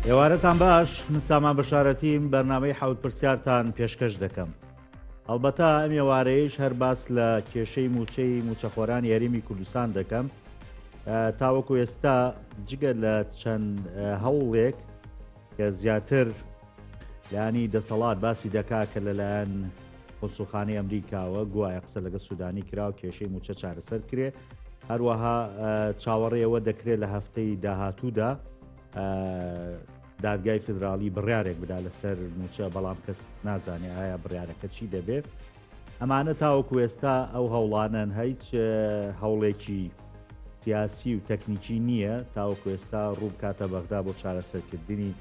ئێوارەتان باش من سامان بەشارەتیم بەرنامەی حەوت پرسیارتان پێشکەش دەکەم ئەڵبەتە ئەم ئێوارەیەش هەر باس لە کێشەی موچەی موچەخۆرانی هەرێمی کوردستان دەکەم تاوەکو ئێستا جگە لە چەند هەوڵێک کە زیاتر لانی دەسەڵات باسی دەکا کە لەلایەن قونسوڵخانەی ئەمریکاوە گوایە قسە لەگە سوودانی کرا و کێشەی موچە چارەسەر کرێ هەروەها چاوەڕێەوە دەکرێت لە هەفتەی داهاتوودا دادگای فیدراڵی بڕیارێک بدا لەسەر موچە بەڵام کەس نازانێ ئایا بڕیارەکە چی دەبێت ئەمانە تاوەکو ئێستا ئەو هەوڵانەن هیچ هەوڵێکی سیاسی و تەکنیکی نییە تاوەکو ئێستا ڕووبکاتە بەغدا بۆ چارەسەرکردنی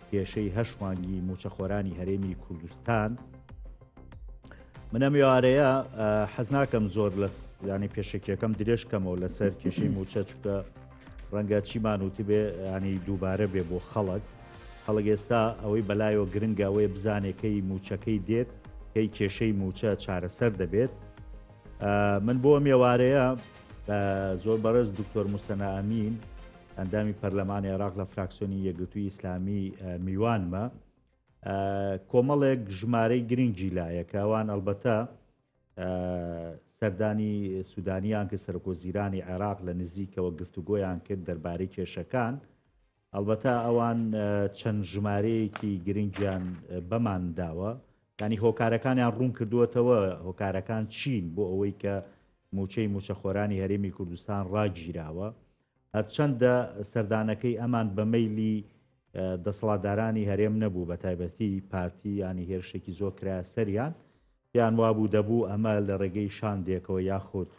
کێشەی هەشت مانگی موچەخۆرانی هەرێمی کوردستان. من ئەم یارەیە حەز ناکەم زۆر لە ینی پێشەکیەکەم درێژ کەمەوە لەسەر کێشەی موچە چکە ڕەنگە چیمان وتبێ ینی دووبارە بێ بۆ خەڵک خەڵک ئێستا ئەوەی بەلایەوە گرنگە ئەوەیە بزانێکەی موچەکەی دێت کەی کێشەی موچە چارەسەر دەبێت من بۆ مێوارەیە زۆر بەڕێز دکتۆر موسەنا ئەمین ئەندامی پەرلەمانی عێراق لە فراکسیۆنی یەکگرتووی ئیسلامی میوانمە کۆمەڵێک ژمارەی گرنگی لایە کە ئەوان ئەلبەتە سەردانی سودانیان کرد سەرۆکوەزیرانی عێراق لە نزیکەوە گفتوگۆیان کرد دەربارەی کێشەکان ئەلبەتە ئەوان چەند ژمارەیەکی گرنگیان بەمان داوە ینی هۆکارەکانیان ڕوون کردووەتەوە هۆکارەکان چین بۆ ئەوەی کە موچەی موچەخۆرانی هەرێمی کوردستان ڕاگیراوە هەرچەندە سەردانەکەی ئەمان بە مەیلی دەسەڵاتدارانی هەرێم نەبوو بە تایبەتی پارتی ینی هێرشێکی زۆر کرایە سەریان پێیان وابوو دەبوو ئەمە لە ڕێگەی شاندێکەوە یاخود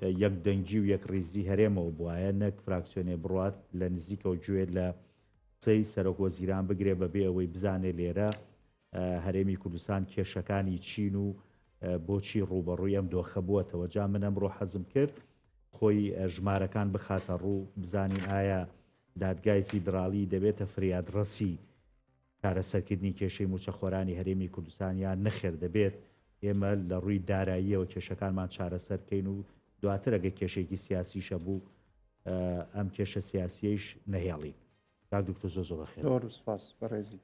یەک دەنگی و یەک ڕیزی هەرێمەوە بواە نەک فراکسیۆنێ بڕات لە نزیکەوە گوێ لە قسەی سەرۆک وەزیران بگرێ بەبێ ئەوەی بزانێ لێرە هەرێمی کوردستان کێشەکانی چین و بۆچی ڕووبەڕووی ئەم دۆخە بووەتەوە جا من ئەمڕۆ حەزم کرد خۆی ژمارەکان بخاتە ڕوو بزانین ئایا دادگای فیدراڵی دەبێتە فریادڕەسی چارەسەرکردنی کێشەی مووچەخۆرانی هەرێمی کوردستان یان نەخێر دەبێت ئێمە لە ڕووی داراییەوە کێشەکانمان چارەسەر بکەین و دواتر ئەگەر کێشەیەکی سیاسیش هەبوو ئەم کێشە سیاسیەیش نەهێڵین. کاک دکتۆر زۆر زۆر بەخێر. زۆر سپاس بەڕێزی.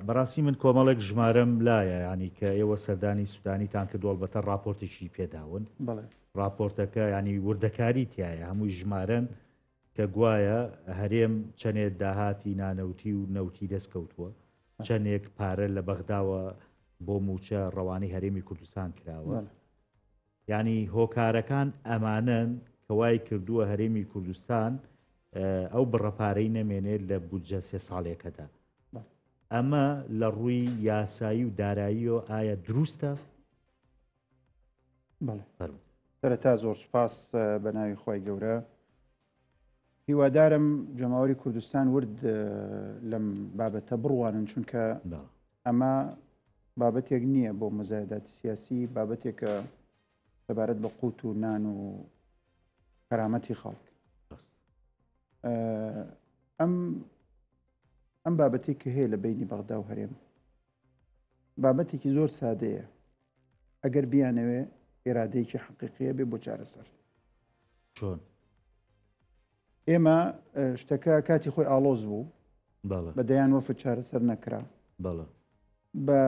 بەڕاستی من کۆمەڵێک ژمارەم لایە ینی کە ئێوە سەردانی سودانیتان کردو ئەڵبەتە راپۆرتێکی پێداون بەڵێ راپۆرتەکە ینی وردەکاری تایە هەمووی ژمارەن کە گوایە هەرێم چەنێ داهاتی نانەوتی و نەوتی دەست کەوتووە چەندێک پارە لە بەغداوە بۆ موچە ڕەوانەی هەرێمی کوردستان کراوە یانی هۆکارەکان ئەمانەن کە وای کردووە هەرێمی کوردستان ئەو بڕە پارەی نەمێنێت لە بودجە سێ ساڵێکەدا. ئەمە لە ڕووی یاسایی و داراییەوە ئایا دروستە؟ بەڵێ سەرەتا زۆر سوپاس بە ناوی خی گەورە هیوادارم جەماوەری کوردستان ورد لەم بابەتە بڕوانن چونکە ئەمە بابەتێک نییە بۆ مزایداتی سیاسی بابەتێکە سەبارەت بە قوت و نان و کەرامەتی خەڵک ئەم ئەم بابەتێک کە هەیە لە بینی بەغدا و هەرێم بابەتێکی زۆر سادەیە ئەگەر بیانەوێ ئێرادەیەکی حەقیقیە بێ بۆ چارەسەر چۆن؟ ئێمە شتەکە کاتی خۆی ئاڵۆز بوو بە دەیان وەفد چارەسەر نەکرا بە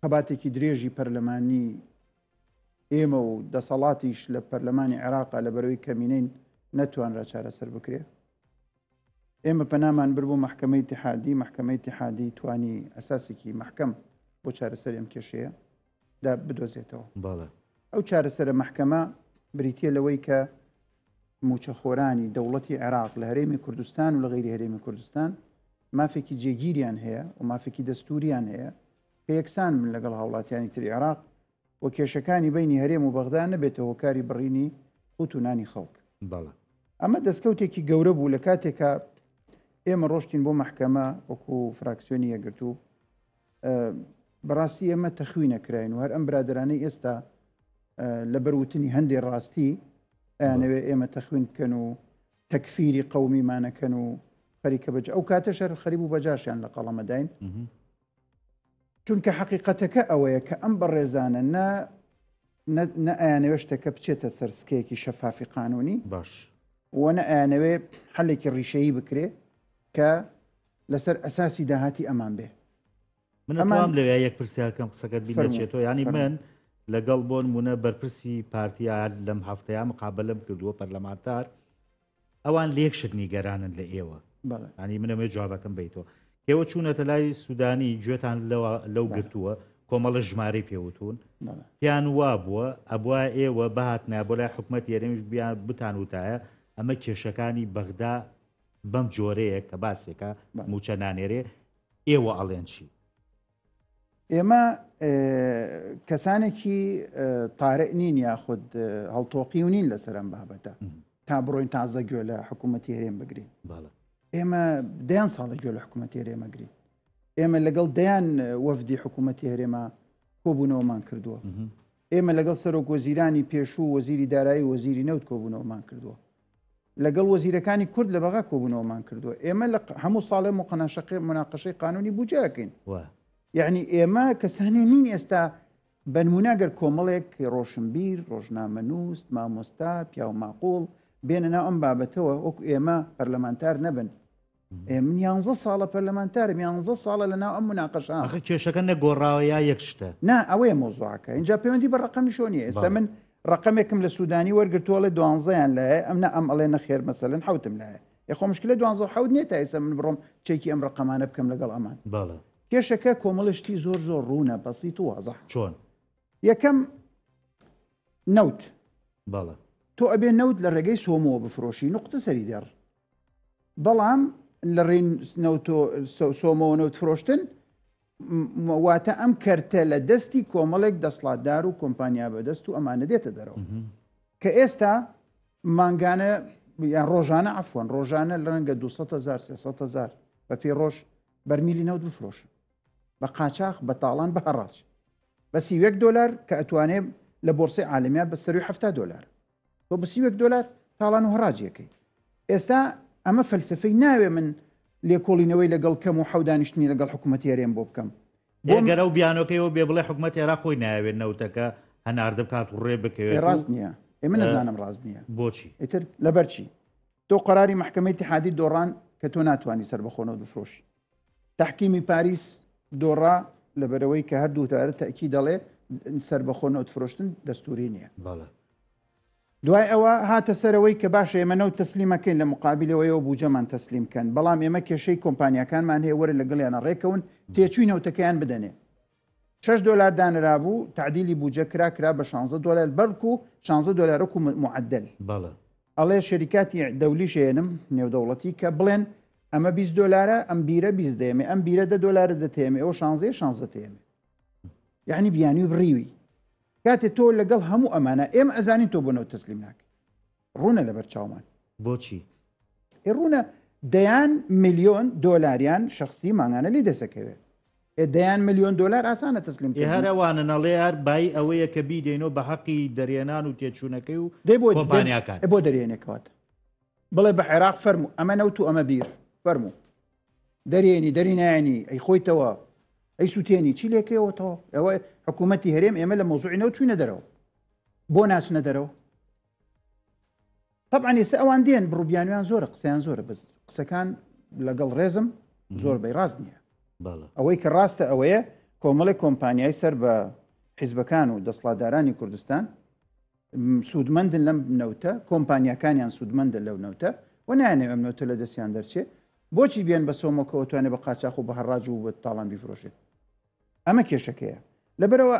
خەباتێکی درێژی پەرلەمانی ئێمە و دەسەڵاتیش لە پەرلەمانی عێراقا لە بەرەوەی کەمینەین نەتوانرا چارەسەر بکرێ ئێمە پەنامان بر بۆ مەحکەمەی ئیتیحادی، مەحکەمەی ئیتیحادی توانی ئەساسێکی مەحکەم بۆ چارەسەری ئەم کێشەیە دا بدۆزێتەوە. بەڵێ. ئەو چارەسەرە مەحکەمە بریتییە لەوەی کە مووچەخۆرانی دەوڵەتی عێراق لە هەرێمی کوردستان و لە غەیری هەرێمی کوردستان مافێکی جێگیریان هەیە و مافێکی دەستووریان هەیە کە یەکسان بن لەگەڵ هاوڵاتیانی تری عێراق و کێشەکانی بەینی هەرێم و بەغدا نەبێتە هۆکاری بڕینی قوت و نانی خەڵک. بەڵێ. ئەمە دەستکەوتێکی گەورە بوو لە کاتێکا ئێمە ڕۆشتین بۆ مەحکەمە وەکو فراکسیۆنی یەکگرتوو بەڕاستی ئێمە تەخوینە کراین و هەر ئەم برادەرانەی ئێستا لەبەر وتنی هەندێ ڕاستی ئەیانەوێ ئێمە تەخوین بکەن و تەکفیری قەومیمانەکەن و خەریکە بەج ئەو کاتە شەر خەریب و بەجاشیان لە قەڵەمەداین چونکە حەقیقەتەکە ئەوەیە کە ئەم بەڕێزانە نە نە ئەیانەوێ شتەکە بچێتە سەر سکەیەکی شەفافی قانونی باش و نە ئەیانەوێ حەلێکی ڕیشەیی بکرێ کە لەسەر ئەساسی داهاتی ئەمان بێ. من ئەتوام لەوێ یەک پرسیار کەم قسەکەت بیر نەچێتەوە یانی من لەگەڵ بۆ نمونە بەرپرسی پارتیا لەم هەفتەیە مقابلەم کردووە پەرلەمانتار ئەوان لە یەک شت نیگەرانن لە ئێوە ینی منەمێ جوابەکەم بیتەوە ئێوە چوونەتە لای سوودانی گوێتان لەو گرتووە کۆمەڵە ژمارەی پێوتون پێیان وا بووە ئەبوا ئێوە بهاتنا بۆ لای حکوومەت یاریش بیان بتان وتایە ئەمە کێشەکانی بەغدا بەم جۆرەیە کە باسێکە موچە نانێرێ ئێوە ئەڵێن چی؟ ئێمە کەسانێکی تارئ نین یاخود هەڵتۆقیو نین لەسەر ئەم بابەتە تا بڕۆین تازە گوێ لە حکوومەتی هەرێم بگرین ئێمە دەیان ساڵە گوێ لە حکوومەتی هەرێمە گرین ئێمە لەگەڵ دەیان وەفدی حکوومەتی هەرێمە کۆبوونەوەمان کردووە ئێمە لەگەڵ سەرۆک وەزیرانی پێشوو وەزیری دارایی وەزیری نەوت کۆبوونەوەمان کردووە لەگەڵ وەزیرەکانی کورد لە بەغا کۆبوونەوەمان کردووە. ئێمە لە هەموو ساڵێ مقناشەقێ مناقەشەی قانونی بودجە ئەکەین. یەعنی ئێمە کەسانێ نین ئێستا بەنمونە گەر کۆمەڵێک ڕۆشنبیر، ڕۆژنامەنووس، مامۆستا، پیاو ماقوڵ بێنە ناو ئەم بابەتەوە وەکو ئێمە پەرلەمانتار نەبن. ئێ من یانزە ساڵە پەرلەمانتارم یانزە ساڵە لە ناو ئەم مناقەشە. ئەخە کێشەکە نەگۆڕاوە یا یەک شتە؟ نا ئەوەیە مەوزوعەکە ئینجا پەیوەندی بە ڕەقەمیشەوە نییە ئێستا من ڕەقەمێکم لە سوودانی وەرگرتووە ئەڵێ دوانزەیان لایە ئەم نا ئەم ئەڵێ نەخێر مەسەلەن حەوتم لایە ئێ خۆ مشکلە دوانزە و حەوت نییە تا ئێستا من بڕۆم چێکی ئەم ڕەقەمانە بکەم لەگەڵ ئەمان بەڵێ کێشەکە کۆمەڵە شتی زۆر زۆر ڕوونە بەسیت و وازح چۆن؟ یەکەم نەوت بەڵێ تۆ ئەبێ نەوت لە ڕێگەی سۆمۆوە بفرۆشی نوقتە سەری دێڕ بەڵام لە ڕێی نەوت سۆمۆوە نەوت فرۆشتن واتە ئەم کەرتە لە دەستی کۆمەڵێک دەسڵاتدار و کۆمپانیا بەدەست و ئەمانە دێتە دەرەوە کە ئێستا مانگانە یان ڕۆژانە عفوەن ڕۆژانە لە ڕەنگە 200 هزار 300 هزار بە پێی ڕۆژ بەرمیلی نەوت بفرۆشن بە قاچاخ بە تاڵان بە هەڕاج بە 31 دلار کە ئەتوانێ لە بۆرسەی عالەمیان بە سەروی 70 دلار تۆ بە 31 دلار تاڵان و هەڕاجیەکەی ئێستا ئەمە فەلسفەی ناوێ من لێکۆڵینەوەی لەگەڵ کەم و حەو دانیشتنی لەگەڵ حکوومەتی هەرێم بۆ بکەم. بۆ گەر ئەو بیانۆکەیەوە بێ بڵێ حکوومەتی عێراق خۆی نایەوێت نەوتەکە هەناردە بکات و ڕێ بکەوێت و ڕاست نییە ئێ من نەزانم ڕاست نییە. بۆچی؟ ئیتر لەبەر چی؟ تۆ قەراری مەحکەمەی ئیتیحادی دۆڕان کە تۆ ناتوانی سەربەخۆ نەوت بفرۆشی. تەحکیمی پاریس دۆڕا لەبەرئەوەی کە هەردوو تارە تەئکید دەڵێ سەربەخۆ نەوت فرۆشتن دەستوری نییە. بەڵێ. دوای ئەوە هاتە سەرەوەی کە باشە ئێمە نەوت تەسلیمەکەین لە مقابلەوە ئێوە بوجەمان تەسلیم کەن بەڵام ئێمە کێشەی کۆمپانیاکانمان هەیە وەرن لەگەڵیانە ڕێکەون تێچووی نەوتەکەیان بدەنێ. شەش دۆلار دانرابوو تەعدیلی بوجە کرا کرا بە شانزە دۆلار بەڵکو شانزە دۆلار وەکو معدل. بەڵێ. ئەڵێ شەریکاتی دەولیش ئێنم نێودەوڵەتی کە بڵێن ئەمە 20 دۆلارە ئەم بیرە 20 دەیەمێ ئەم بیرە دە دۆلارە دەتێمێ ئەو شانزەیە شانزە تێمێ یعنی بیانوی بڕیوی کاتێ تۆ لەگەڵ هەموو ئەمانە ئێمە ئەزانین تۆ بۆ نەوت تەسلیم ناکەی ڕوونە لەبەر چاومان بۆچی ئێ ڕوونە دەیان ملیۆن دۆلاریان شخصی مانگانە لی دەسەکەوێت ئێ دەیان ملیۆن دۆلار ئاسانە تەسلیم ئێ هەر ئەوانن ئەڵێ هەر بایی ئەوەیە کە بیدەینەوە بە حەقی دەرێنان و تێچوونەکەی و دەی بۆ کۆمپانیاکان. بۆ دەرێنێ کەواتە بڵێ بە عێراق فەرموو ئەمە نەوت و ئەمە بیر فەرموو دەرێنی دەری نایەنی ئەی خۆیتەوە ئەی سووتێنی چی لێکەوە تەواو ئەوە حکوومەتی هەرێم ئێمە لە مۆزوعی نەوت چوینە دەرەوە بۆ ناچنە دەرەوە طبعا ئێستا ئەوان دێن بڕوبیانویان زۆرە قسەیان زۆرە بەس قسەکان لەگەڵ ڕێزم زۆر بەی ڕاست نییە ئەوەی کە ڕاستە ئەوەیە کۆمەڵی کۆمپانیای سەر بە حیزبەکان و دەسڵاتدارانی کوردستان سوودمەندن لەم نەوتە کۆمپانیاکانیان سوودمەندە لەو نەوتە و نایانەوێ ئەم نەوتە لە دەستیان دەرچێ بۆچی بێن بە سۆمۆکەوە توانێ بە قاچاخ و بە هەڕاج و بە تاڵان بیفرۆشێت ئەمە کێشەکەیە. لەبەرئەوە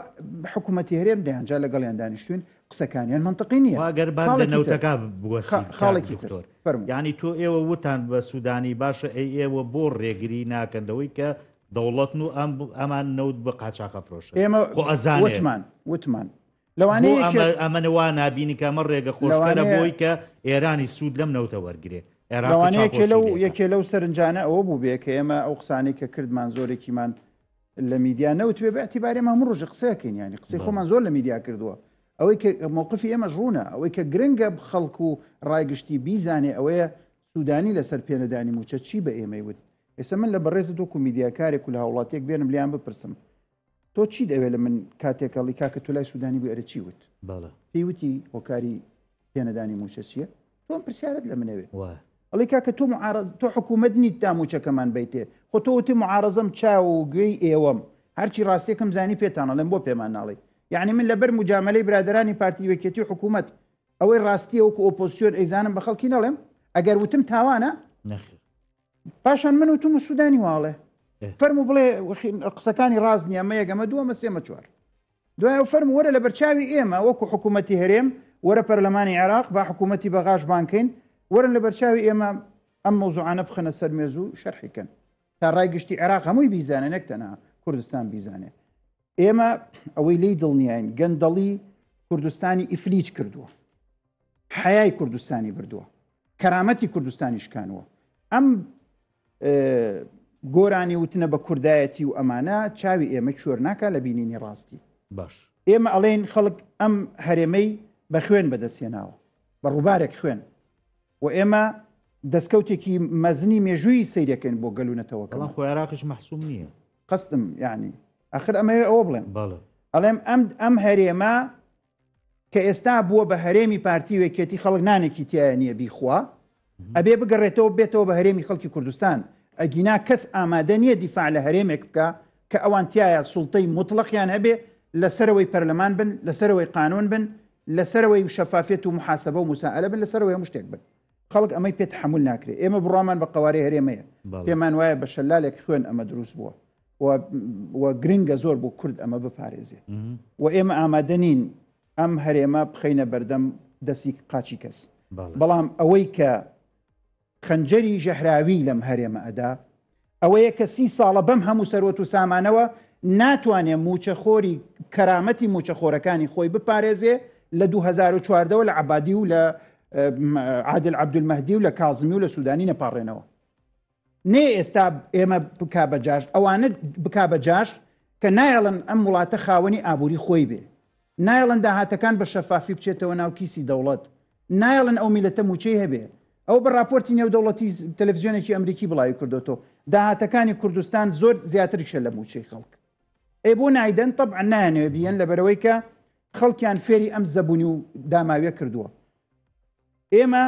حکوومەتی هەرێم دەیان جار لەگەڵیان دانیشتوین، قسەکانیان مەنتقی نییە. خۆ ئەگەر باس لە خاڵێکی تر، نەوتەکە بوەسیت کاک خاڵێکی تر، دکتۆر، فەرموو. یانی تۆ ئێوە وتان بە سوودانی باشە ئەی ئێوە بۆ ڕێگری ناکەن لەوەی کە دەوڵەتن و ئەم ئەمان نەوت بە قاچاخ ئەفرۆشن؟ ئێمە خۆ ئەزانێ. وتمان، وتمان. بۆ لەوانەیە ئەمە یەکێک ئەمە وا نابینی کە ئەمە ڕێگە خۆشکەرە لەوانەیە بۆی کە ئێرانی سوود لەم نەوتە وەرگرێ عێراق لەوانەیە یەکێ چاوپۆشی لەو لێ کا. یەکێ لەو سەرنجانە ئەوە بووبێ کە ئێمە ئەو قسانەی کە کردمان زۆرێکیمان لە میدیا نەوتبێ بە ئیعتیبار ئێمە هەموو ڕۆژێ قسە ئەکەین یانی قسەی خۆمان زۆر لە میدیا کردووە ئەوەی کە مەوقفی ئێمەش ڕوونە ئەوەی کە گرنگە خەڵک و ڕای گشتی بیزانێ ئەوەیە سوودانی لەسەر پێنەدانی مووچە چی بە ئێمەی وت ئێستا من لە بەڕێزت وەکو میدیاکارێک و لە هاوڵاتیەک بێنم لێیان بپرسم تۆ چیت ئەوێ لە من کاتێک ئەڵی کاکە تۆ لای سوودانی بووی ئەرێ چی وت بەڵێ پێی وتی هۆکاری پێنەدانی مووچە چییە تۆ ئەم پرسیارت لە منەوێ وایە. ئەڵێ کاکە تۆ معارەز تۆ حکوومەت نیت تا مووچەکەمان بەیتێ خۆ تۆ وتی معارەزەم چاو و گوێی ئێوەم هەرچی ڕاستیەکم زانی پێتان ئەڵێم بۆ پێمان ناڵێی یعنی من لەبەر مجاملەی برادەرانی پارتی یەکێتی و حکوومەت ئەوەی ڕاستیە وەکو ئۆپۆزسیۆن ئەیزانم بە خەڵکی نەڵێم ئەگەر وتم تاوانە نەخێر پاشان من وتم و سوودانی واڵێ فەرمو بڵێ قسەکانی ڕاست نییە ئەمە یەک ئەمە دوو ئەمە سێ ئەمە چوار دوای ئەو فەرموو وەرە لەبەرچاوی ئێمە وەکو حکوومەتی هەرێم وەرە پەرلەمانی عێراق با حکوومەتی بەغاش بانکەین وەرن لەبەرچاوی ئێمە ئەم مەوزوعانە بخەنە سەر مێز و شەرحی کەن تا ڕای گشتی عێراق هەمووی بیزانێ نەک تەنها کوردستان بیزانێ ئێمە ئەوەی لێی دڵنیاین گەندەڵی کوردستانی ئیفلیج کردووە حەیای کوردستانی بردووە کەرامەتی کوردستانی شکانوە ئەم گۆرانی وتنە بە کوردایەتی و ئەمانە چاوی ئێمە کوێر ناکا لە بینینی ڕاستی. باش. ئێمە ئەڵێین خەڵک ئەم هەرێمەی بە خوێن بەدەست هێناوە، بە ڕووبارێک خوێن و ئێمە دەستکەوتێکی مەزنی مێژوویی سەیرەکەین بۆ گەل و بەڵام نەتەوەکەمان. خۆ عێراقیش مەحسوم نییە. قەستم یانی ئەخر ئەمەوێ ئەوە بڵێم. بەڵێ. ئەڵێم ئەم ئەم هەرێمە کە ئێستا بووە بە هەرێمی پارتی و یەکێتی خەڵک نانێکی تیایا نییە بیخوا، ئەبێ بگەڕێتەوە بێتەوە بە هەرێمی خەڵکی کوردستان، ئەگینا کەس ئامادە نییە دیفاع لە هەرێمێک بکا کە ئەوان تیایا سوڵتەی موتڵەقیان هەبێ، لە سەرەوەی پەرلەمان بن، لە سەرەوەی قانون بن، لە سەرەوەی شەفافیەت و موحاسەبە و موسائەلە بن، لە سەرەوەی هەموو شتێک بن. خەڵک ئەمەی پێ تەحەمول ناکرێ. ئێمە بڕوامان بە قەوارەی هەرێم هەیە. پێمان وایە بە شەلالێک خوێن ئەمە دروست بووە و و گرنگە زۆر بۆ کورد ئەمە بپارێزێ و ئێمە ئامادە نین ئەم هەرێمە بخەینە بەردەم دەستی قاچی کەس. بەڵام ئەوەی کە خەنجەری ژەهراوی لەم هەرێمە ئەدا ئەوەیە کە سی ساڵە بەم هەموو سەروەت و سامانەوە ناتوانێ مووچەخۆری کەرامەتی مووچەخۆرەکانی خۆی بپارێزێ لە 2014 وە لە عەبادی و لە عادل عەبدولمەهدی و لە کازمی و لە سودانی نەپاڕێنەوە. نێ ئێستا ئێمە بکا بە جاش، ئەوانە بکا بە جاش کە نایەڵن ئەم وڵاتە خاوەنی ئابووری خۆی بێ، نایەڵن داهاتەکان بە شەفافی بچێتەوە ناو کیسی دەوڵەت، نایەڵن ئەو میلەتە مووچەی هەبێ. ئەوە بە ڕاپۆرتی نێودەوڵەتی تەلەفزیۆنێکی ئەمریکی بڵاوی کردۆتەوە. داهاتەکانی کوردستان زۆر زیاتریشە لە مووچەی خەڵک. ئەی بۆ نایدەن؟ تەبعەن نایانەوێ بیەن لەبەرئەوەی کە خەڵکیان فێری ئەم زەبوونی و داماویە کردووە. ئێمە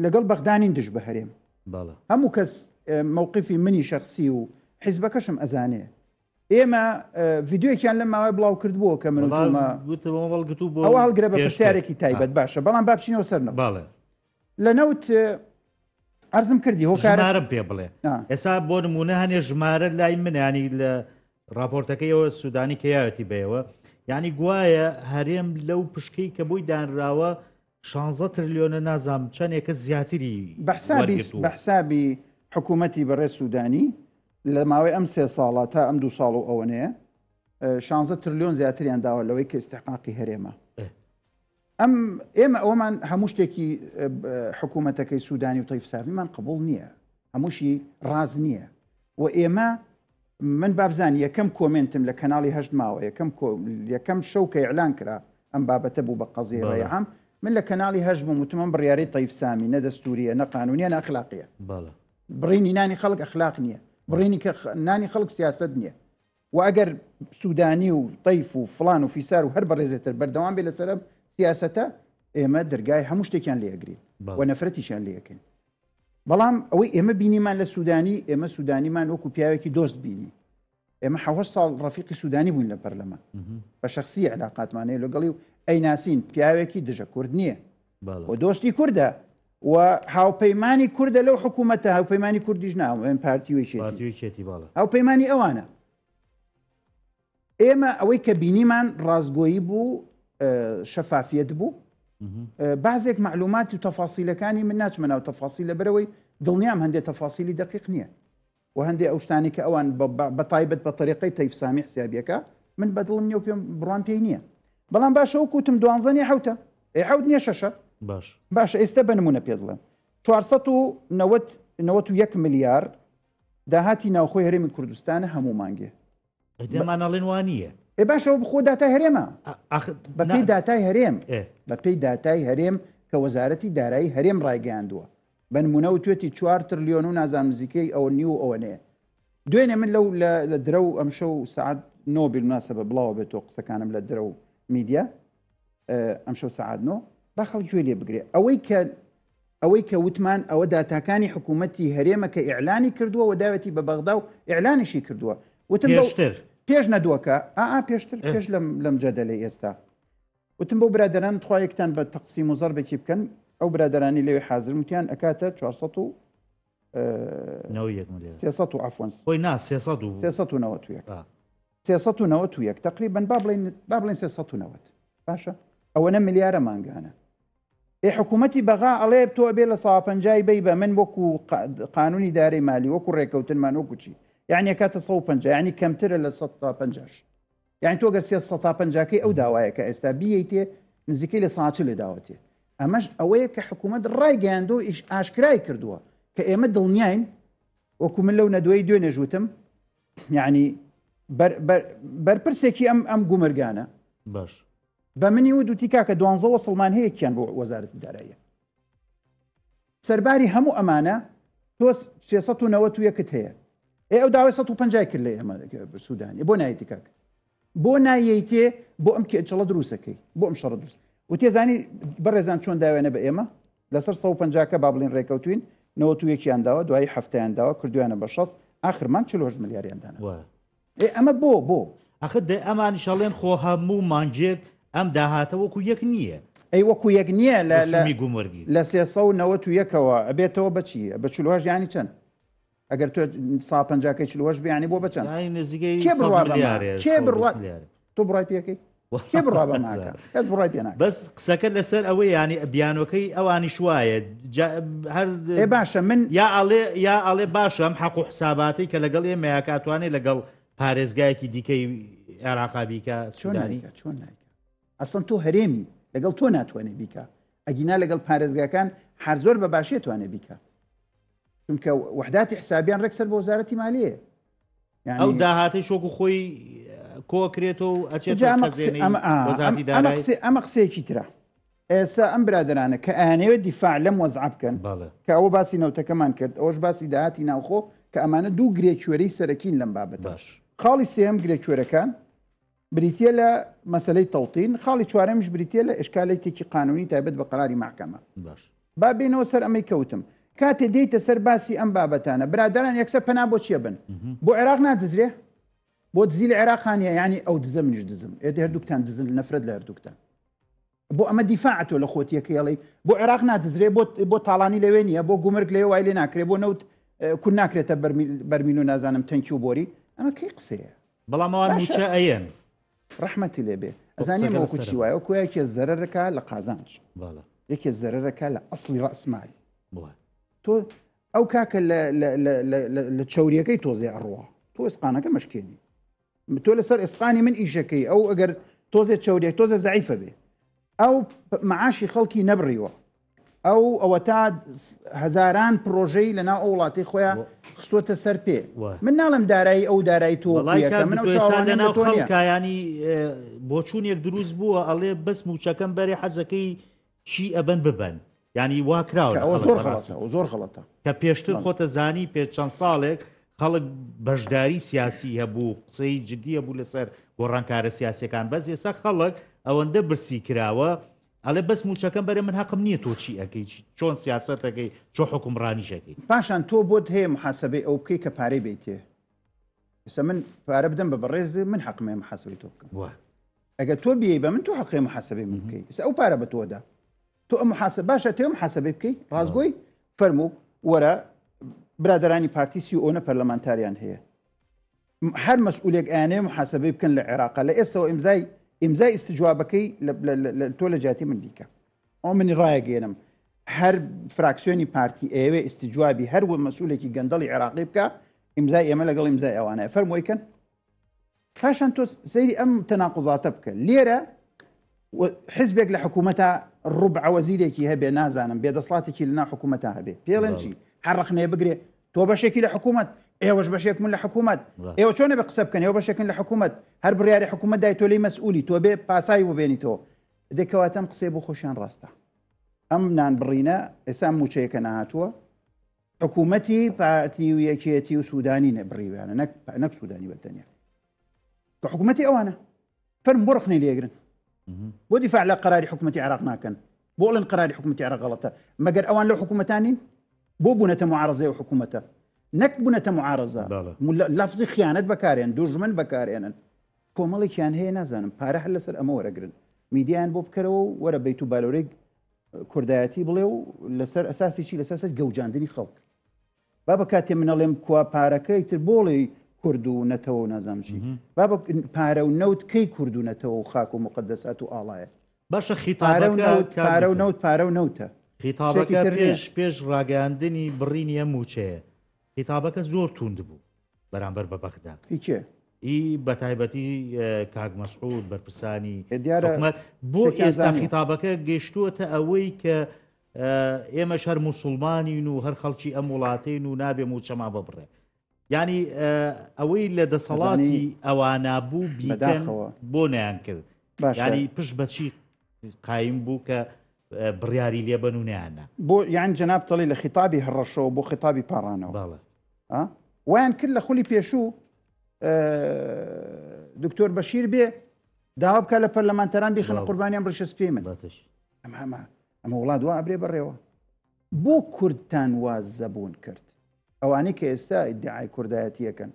لەگەڵ بەغدا نین دژ بە هەرێم. هەموو کەس مەوقفی منی شەخسی و حیزبەکەشم ئەزانێ. ئێمە ڤیددیوەکیان لەم ماوەی بڵاو کردبووە کە من ئەوە هەڵگرە بە پرسیارێکی تایبەت باشە بەڵام با بچینەوە سەر نەوت لە نەوت ئەرزم کردی هۆکارم پێ بڵێ ئێسا بۆ نمونە هەنێ ژمارە لای منانی لە راپۆرتەکەیەوە سوودانی کەیاەتی بەیەوە یعنی گوایە هەرێم لەو پشکەی کە بۆی دانراوە 16 ترلیۆنە نازام چەندێکە زیاتری بە حسابی حکوومەتی بەڕێز سوودانی لە ماوەی ئەم سێ ساڵە تا ئەم دوو ساڵ و ئەوەنەیە شانزە ترلیۆن زیاتریان داوە لەوەی کە ئیستحقاقی هەرێمە. ئەم ئێمە ئەوەمان هەموو شتێکی حکوومەتەکەی سوودانی و تەیف سامیمان قبوڵ نییە، هەمووشی ڕاست نییە و ئێمە من بابزان یەکەم کۆمێنتم لە کەناڵی هەشت ماوە یەکەم یەکەم شەو کە ئیعلان کرا ئەم بابەتە بوو بە قەزیەی ڕەی عام من لە کەناڵی هەشت بووم وتم ئەم بڕیارەی تەیف سامی نە دەستووریە نە قانونیە نە ئەخلاقیە. بڕینی نانی خەڵک ئەخلاق نییە، بڕینی نانی خەڵک سیاسەت نییە و ئەگەر سوودانی و تەیف و فڵان و فیسار و هەر بەڕێزێتر بەردەوام بێ لەسەر ئەم سیاسەتە ئێمە دەرگای هەموو شتێکیان لێ ئەگرین و نەفرەتیشیان لێ ئەکەین. بەڵام ئەوەی ئێمە بینیمان لە سوودانی، ئێمە سوودانیمان وەکو پیاوێکی دۆست بینی. ئێمە حەوهەشت ساڵ ڕەفیقی سوودانی بووین لە پەرلەمان بە شخصی علاقاتمان هەیە لەگەڵی و ئەیناسین پیاوێکی دژە کورد نییە و دۆستی کوردە و هاوپەیمانی کوردە لەو حکوومەتە هاوپەیمانی کوردیش ناوێن پارتی وێکێتی هاوپەیمانی ئەوانە ئێمە ئەوەی کە بینیمان ڕاستگۆیی بوو شەفافیت بوو بازێک معلومات و تەفاسیلەکانی من ناچمە ناو تەفاسی لە بەرەوەی دڵنیام هەندێک تەفاسیلی دقیق نییە و هەندێ ئەو شتانەی کە ئەوان بە تایبەت بە تەریقەی تەیف سامی حسابیەکە من بە دڵم نییە و پێم بڕوام پێی نییە بەڵام باشە وەکو وتم دوانزە نیە حەوتە ئێ حەوت نییە شەشە باش باشە ئێستا بە نمونە پێ دڵێم 491 ملیار داهاتی ناوخۆی هەرێمی کوردستانە هەموو مانگێ ئەدەمان ئەڵێن وا نییە ئێ باشە ئەوە بخۆ داتای هەرێمە بەپێی داتای هەرێم بەپێی داتای هەرێم کە وەزارەتی دارایی هەرێم ڕایگەیاندووە بە نمونە وتوێتی چوار ترلیۆن و نازانم نزیکەی ئەوە نیو و ئەوەنەیە دوێنێ من لەو لە درەو ئەمشەو سەعات نۆ بالمناسبە بڵاوە بێتەوە قسەکانم لە درەو میدیا ئەمشەو سەعات نۆ با خەڵک گوێ لێ بگرێ ئەوەی کە. ئەوەی کە وتمان ئەوە داتاکانی حکوومەتی هەرێمە کە ئیعلانی کردووە و داوێتی بە بەغدا و ئیعلانیشی کردووە. وتم بەو پێشتر. پێش نەدووەکە، ئا ئا پێشتر، پێش لەم لەم جەدەلەی ئێستا. وتم بەو برادەران تخوا یەکتان بە تەقسیم و زەربێکی بکەن، ئەو برادەرانی لەوێ حازرن وتیان ئەکاتە 400 و 91 ملیار. 300 و عەفوەن. خۆی نا 300 و 391. 391 تقریبا با بڵێین با بڵێین 390 باشە ئەوەنە ملیارە مانگانە. ئێ حکوومەتی بەغا ئەڵێ تۆ ئەبێ لە ساوا پەنجای بەی بە من وەکو قانونی دارەی مالی وەکو ڕێکەوتنمان وەکو چی یعنی ئەکاتە 150 یعنی کەمترە لە 150 یعنی تۆ گەر 300 پەنجاکەی ئەو داوایە کە ئێستا بیەیتێ نزیکەی لە ساچ لێ داوەتێ ئەمەش ئەوەیە کە حکوومەت ڕایگەیاندۆ ئیش ئاشکرای کردووە کە ئێمە دڵنیاین وەکو من لەو نەدوەی دوێنێش وتم یعنی بەرپرسێکی ئەم ئەم گومرگانە باش بە منی وت وتی کاکە دوانزە وەسڵمان هەیە کیان بۆ وەزارەتی داراییە. سەرباری هەموو ئەمانە تۆ 391 هەیە. ئێ ئەو داوای 150 کرد لە ئێمە سوودانی بۆ نایەتی کاک بۆ نایەیتێ بۆ ئەم کێچەڵە دروستەکەی بۆ ئەم شەڕە دروست وتێزانی بەڕێزان چۆن داوێنە بە ئێمە لەسەر 150کە با بڵین ڕێکەوتوین 91یان داوە دوایی هەفتیان داوە کردویانە بە 60 ئاخرمان 48 ملیاریان دانا ئێ ئەمە بۆ بۆ؟ ئەخر دەی ئەمانیش ئەڵێن خۆ هەموو مانگێک ئەم داهاتە وەکو یەک نییە. ئەی وەکو یەک نییە لە لە رسومی گومرگی. لە 391ەوە ئەبێتەوە بە چی؟ بە 48 یانی چەند؟ ئەگەر تۆ سا پەنجاکەی 48 بێ یانی بۆ بە چەند؟ یانی نزیکەی کێ 100 بڕوا بەمە؟ ملیارێ کێ 120 بڕوا ملیارێ. تۆ بڕای پێکەی؟ کێ بڕوا بەمە ئەکا؟ کەس بڕای پێ ناکا. بەس قسەکە لەسەر ئەوەیە یانی بیانۆکەی ئەوانیش وایە جا هەر ئێ باشە من یا ئەڵێ یا ئەڵێ باشە ئەم حەق و حساباتەی کە لەگەڵ ئێمەیە کە ئەتوانێ لەگەڵ پارێزگایەکی دیکەی عێراقا بیکا چۆن سودانی نایکا چۆن نایکا ئەسڵەن تۆ هەرێمی لەگەڵ تۆ ناتوانێ بیکا ئەگینا لەگەڵ پارێزگاکان هەر زۆر بە باشی توانێ بیکا چونکە وحداتی حسابیان ڕێک سەر بە وەزارەتی مالیە ئەو داهاتەی شۆک و خۆی کۆکرێتەوە و ئەچێت ئەمە قسەیەکی ترە ئێستا ئەم برادرانە کە ئەیانەوێت دیفاع لەم وەزعە بکەن کە ئەوە باسی نەوتەکەمان کرد ئەوش باسی داهاتی ناوخۆ کە ئەمانە دوو گرێکوێرەی سەرەکین لەم بابەتە باش خاڵی سێم گرێکوێرەکان بریتە لە مەسلەی تەوتین خاڵی چوارەمیش بریتە لە ئشکالێتێکی قانونی تایبەت بە قراری محکەمە باش با بێینەوە سەر ئەمەی کە وتم. کاتێ دێیتە سەر باسی ئەم بابەتانە، برادەران یەکسەر پەنا بۆ چیە بن؟ بۆ عێراق نادزرێ؟ بۆ دزی لە عێراقا نیە؟ یانی ئەو دزە منیش دزم. ئێ هەردووکتان دزن، نەفرەت لە هەردووکتان. بۆ ئەمە دیفاعە تۆ لە خۆتیەکەی ئەڵێی بۆ عێراق نادزرێ؟ بۆ بۆ تاڵانی لەوێ نیە؟ بۆ گومرگ لەوێ وای لێ ناکرێ؟ بۆ نەوت کون ناکرێتە بەرمیل بەرمیل و نازانم تەنکی و بۆری؟ ئەمە کەی قسەیە؟ بەڵام ئەوان مووچە ئەیەن. ڕەحمەتی لێ بێ ئەزانی ئەمە وەکو چی وایە وەکو یەکێ زەرەرەکە لە قازانج یەکێ زەرەرەکە لە ئەسڵی ڕەسمال تۆ ئەو کاکە لە چوریەکەی تۆزێ ئەڕوا تۆ ئسقانەکە مشکێنی تۆ لەسەر ئسقانی من ئیشەکەی ئەو ئەگەر تۆزێ چوریەک تۆزە زعیفە بێ ئەو معاشی خەڵکی نەبڕیوە ئەو ئەوەتا هەزاران پرۆژەی لەناو ئەو وڵاتی خۆیان خستووەتە سەر پێ من ناڵم دارایی ئەو دارایی تۆ لەناو خەڵکایانی بۆچوونێک دروست بووە ئەڵێ بەس موچەکەم بەرێ حەزەکەی چی ئەبن ببن ینی وا کراوە زۆر غەڵەتە زۆر غەڵەتە کە پێشتر خۆتە زانی پێ چەند ساڵێک خەڵک بەشداری سیاسی هەبوو قسەی جدی هەبوو لەسەر گۆڕانکارە سیاسەکان بەس ئێستا خەڵک ئەوەندە برسی کراوە ئەڵێ بەس موچەکەم بەرە من هەقم نییە تۆ چی ئەکەی چۆن سیاسەتەکەی چۆ حکومڕانیشەکەی. پاشان تۆ بۆت هەیە محاسەبەی ئەو بکەی کە پارەی بەیتێ ئێستا من پارە بدەم بە بەڕێز من حەقم هەیە محاسەبەی تۆ بکەم ئەگەر تۆ بیەی بە من تۆ حەقی محاسەبەی من بکەی ئێستا ئەو پارە بە تۆ دا تۆ ئەم محاسە باشە تۆ محاسەبەی بکەی ڕاستگۆی فەرموو وەرە برادرانی پارتی سی ئۆنە پەرلەمانتاریان هەیە هەر مەسئولێک ئەیانەوێ محاسەبەی بکەن لە عێراقا لە ئێستەوە ئیمزای ئیمزای ئیستجوابەکەی تۆ لە جیاتی من بیکە ئەو منی ڕایەگەێنم هەر فراکسیۆنی پارتی ئەیەوێ ئیستجوابی هەر وە مەسئولێکی گەندەڵی عێراقی بکە ئیمزای ئێمە لەگەڵ ئیمزای ئەوانەیە فەرموویکەن پاشان تۆ سەیری ئەم تەناقوزاتە بکە لێرە حزبێک لە حکوومەتە ڕوبعە وەزیرێکی هەبێ نازانم بێدەسڵاتێکی لەناو حکوومەتە هەبێ پێڵێن چی هەر ڕخنەیە بگرێ تۆ بەشێکی لە حکوومەت ئێوەش بەشێک من لە حکوومەت ئێوە چۆنە بە قسە بکەن ئێوە بەشێکن لە حکوومەت هەر بڕیاری حکوومەت دای تۆ لێی مەسئولی تۆ بێ پاساوی بۆ بێنیتەوە دەی کەواتە ئەم قسەیە بۆ خۆشیان ڕاستە ئەم نان بڕینە ئێستا مووچەیەکە نەهاتووە حکوومەتی پارتی و یەکێتی و سوودانی نەبڕیویانە نەک نەک سوودانی بە تەنیا کە حکوومەتی ئەوانە فەرم بۆ ڕخنەی لێگرن بۆ دیفاع لە قەراری حکوومەتی عێراق ناکەن. بۆ ئەڵێن قەراری حکوومەتی عێراق غەڵەتە؟ مەگەر ئەوان لەو حکوومەتان نین؟ بۆ بوونەتە معارەزەی ئەو حکوومەتە؟ نەک بوونەتە معارەزە، لەفزی خیانەت بەکارێن، دوژمن بەکارێنن. کۆمەڵێکیان هەیە نازانم پارە هەر لەسەر ئەمە وەرەگرن. میدیایان بۆ بکەرەوە و وەرە بەیت و بالۆرەی کوردایەتی بڵێ و لەسەر ئەساسی چی؟ لەسەر ئەساسی گەوجاندنی خەڵک. بابە کاتێ من ئەڵێم کوا پارەکە ئیتر بۆڵێی کورد و نەتەوە و نازانم چی بابە پارە و نەوت کەی کورد و نەتەوە و خاک و مقدسات و ئاڵایە باشە پارە و خیتابەکە نەوت کاک پارە و دکتۆر نەوت پارە و نەوتە شتێکی خیتابەکە تر نییە پێش پێش ڕاگەیاندنی بڕینی ئەم مووچەیە خیتابەکە زۆر توند بوو بەرامبەر بە بەغدا هی کێ؟ ئی بەتایبەتی کاک مەسعود بەرپرسانی ئێ دیارە حکومەت بۆ شتێکیان ئێستا زانیوە. خیتابەکە گەیشتووەتە ئەوەی کە ئێمەش هەر موسڵمانین و هەر خەڵکی ئەم وڵاتەین و نابێ مووچەمان ببڕێ یعنی ئەوەی لە دەسەڵاتی ئەوانە بوو بیکەن بۆ نیان کرد ینی پشت بەچی قایم بوو کە بڕیاری لێبن و نیانە بۆ یان جەناب تەڵی لە خیتابی هەڕەشەوە بۆ خیتابی پاڕانەوە وایان کرد لە خولی پێشوو دکتۆر بەشیر بێ داوا بکە لە پەرلەمانتەران بیخنە قوربانیان ڕیشە سپی من ئەمە ئەمە ئەمە وڵات وا ئەبرێ بەڕێوە بۆ کوردتان وا زەبوون کرد ئەوانەی کە ئێستا ئیدعای کوردایەتیەکەن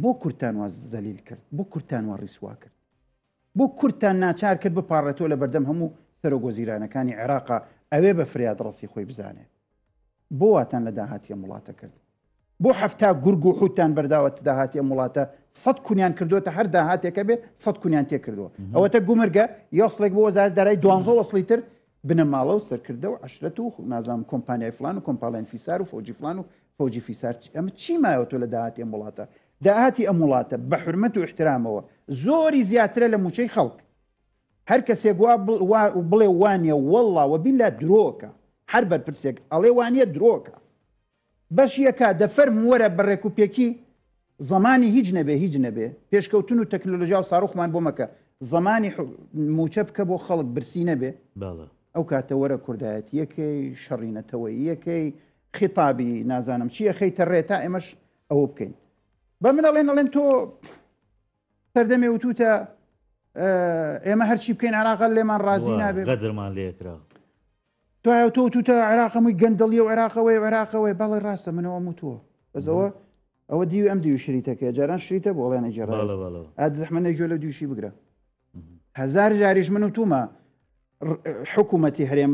بۆ کوردتان وا زەلیل کرد بۆ کوردتان وا ڕیسوا کرد بۆ کوردتان ناچار کرد بپاڕێتەوە لە بەردەم هەموو سەرۆک وەزیرانەکانی عێراقا ئەوێ بە فریاد ڕەسی خۆی بزانێ بۆ واتان لە داهاتی ئەم وڵاتە کرد؟ بۆ 70 گورگ و حوتتان بەرداوەتە داهاتی ئەم وڵاتە سەد کونیان کردووەتە هەر داهاتێکە بێ سەد کونیان تێ کردووە ئەوەتە گومرگە یۆسڵێک بۆ وەزارەت دارایی دوانزە وەسڵی تر بنەماڵە و سەرکردە و عەشرەت و نازانم کۆمپانیای فلان و کۆمپاڵین فیسار و فەوجی فلان و فەوجی فیسار ئەمە چی مایەوە تۆ لە داهاتی ئەم وڵاتە داهاتی ئەم وڵاتە بە حورمەت و ئیحترامەوە زۆری زیاترە لە مووچەی خەڵک هەر کەسێک وا بڵێ وانە وەڵڵا وەبیلا درۆکە هەر بەرپرسێک ئەڵێ وانە درۆکە بەش یەکە دەفەرم وەرە بە ڕێک و پێکی زەمانی هیچ نەبێ هیچ نەبێ پێشکەوتن و تەکنۆلۆژیا و ساروخمان بۆ مەکە زەمانی موچە بکە بۆ خەڵک برسی نەبێ ئەو کاتە وەرە کوردایەتیەکەی شەڕی نەتەوەییەکەی خیتابی نازانم چی ئەخەیتە ڕێ تا ئێمەش ئەوە بکەین بە من ئەڵێن ئەڵێن تۆ سەردەمێ وتوتە ئێمە هەرچی بکەین عراقە لێمان ڕازی نابێ غەدرمان لێکرا دوایە تۆ وتوتە عێراق هەمووی گەندەڵیە و عێراقەوەی عێراقەوەی بەڵێ ڕاستە منەوە وتووە بەس ئەوە ئەوە دیوی ئەم دیوی شریتەکەی جاران شریتە بۆ ئەڵێن ئەگێڕای ئاد زەحمە نەگوێ لەو دیوشی بگرە هەزار جاریش من وتومە حکوومەتی هەرێم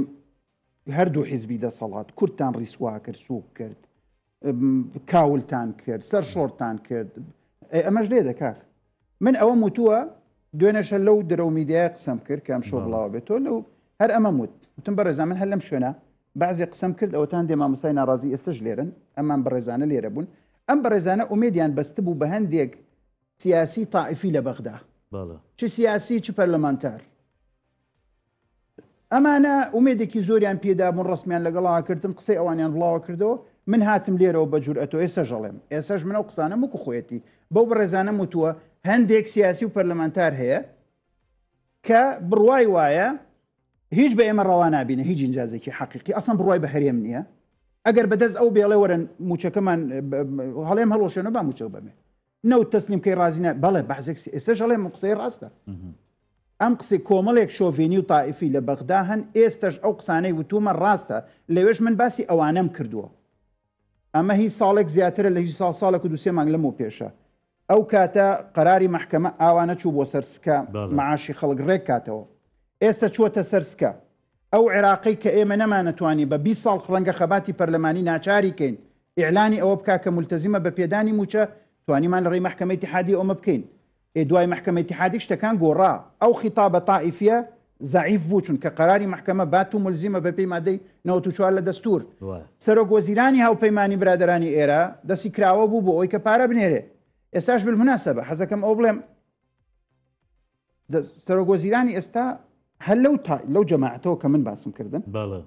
هەردوو حیزبی دەسەڵات کوردتان ڕیسوا کرد سووک کرد کاولتان کرد سەر شۆڕتان کرد ئەمەش لێ دەکات من ئەوەم وتووە دوێنێشە لەو درەو میدیایە قسەم کرد کە ئەم شۆ بڵاوە بێتەوە لەو هەر ئەمەم وت وتم بەڕێزان من هەر لەم شوێنە بەعزێ قسەم کرد ئەوەتان دێ مامۆستای ناڕازی ئێستش لێرن ئەمان بەڕێزانە لێرە بوون ئەم بەڕێزانە ئومێدیان بەستبوو بە هەندێک سیاسی تائیفی لە بەغدا چ سیاسی چ پەرلەمانتار ئەمانە ئومێدێکی زۆریان پێدابوون ڕەسمیان لەگەڵا کردم قسەی ئەوانیان بڵاوە کردەوە من هاتم لێرەوە بە جورئەتەوە ئێسەش ئەڵێم ئێسەش من ئەو قسانەم وەکو خۆیەتی بەو بەڕێزانەم وتووە هەندێک سیاسی و پەرلەمانتار هەیە کە بڕوای وایە هیچ بە ئێمە ڕەوا نابینە هیچ ئینجازێکی حەقیقی ئەسڵەن بڕوای بە هەرێم نییە ئەگەر بەدەست ئەو بێڵێ وەرن موچەکەمان هەڵێم هەڵۆشێنە با موچەو بەمێ نەوت تەسلیم کەی ڕازی نا بەڵێ بەعزێک ئێستاش ئەڵێم ئەم قسەی ڕاستە ئەم قسەی کۆمەڵێک شۆڤێنی و تائیفی لە بەغدا هەن ئێستش ئەو قسانەی وتومە ڕاستە لەوێش من باسی ئەوانەم کردووە ئەمە هی ساڵێک زیاترە لە هیچ ساڵ ساڵێک و دوسێ مانگ لەمەو پێشە ئەو کاتە قەراری مەحکەمە ئاوانە چوو بۆ سەر سکە معاشی خەڵک ڕێک کاتەوە ئێستا چووەتە سەر سکە ئەو عێراقەی کە ئێمە نەمانەتوانی بە 20 ساڵ ڕەنگە خەباتی پەرلەمانی ناچاری کەین ئیعلانی ئەوە بکا کە مولتەزیمە بە پێدانی مووچە، توانیمان لە ڕێی مەحکەمەی ئیتیحادی ئەومە بکەین. ئێ دوای مەحکەمە ئیتیحادی شتەکان گۆڕا. ئەو خیتابە تائیفیە زەعیف بوو چونکە قەراری مەحکەمە بات و مولزیمە بە پێی مادەی 94 لە دەستوور. سەرۆک وەزیرانی هاوپەیمانی برادەرانی ئێرە دەستی کراوە بوو بۆ ئەوەی کە پارە بنێرێ. ئێستاش بالمناسبە حەزەکەم ئەوە بڵێم سەرۆک وەزیرانی ئێستا هەر لەو لەو جەماعەتەوە کە من باسم کردن بەڵێ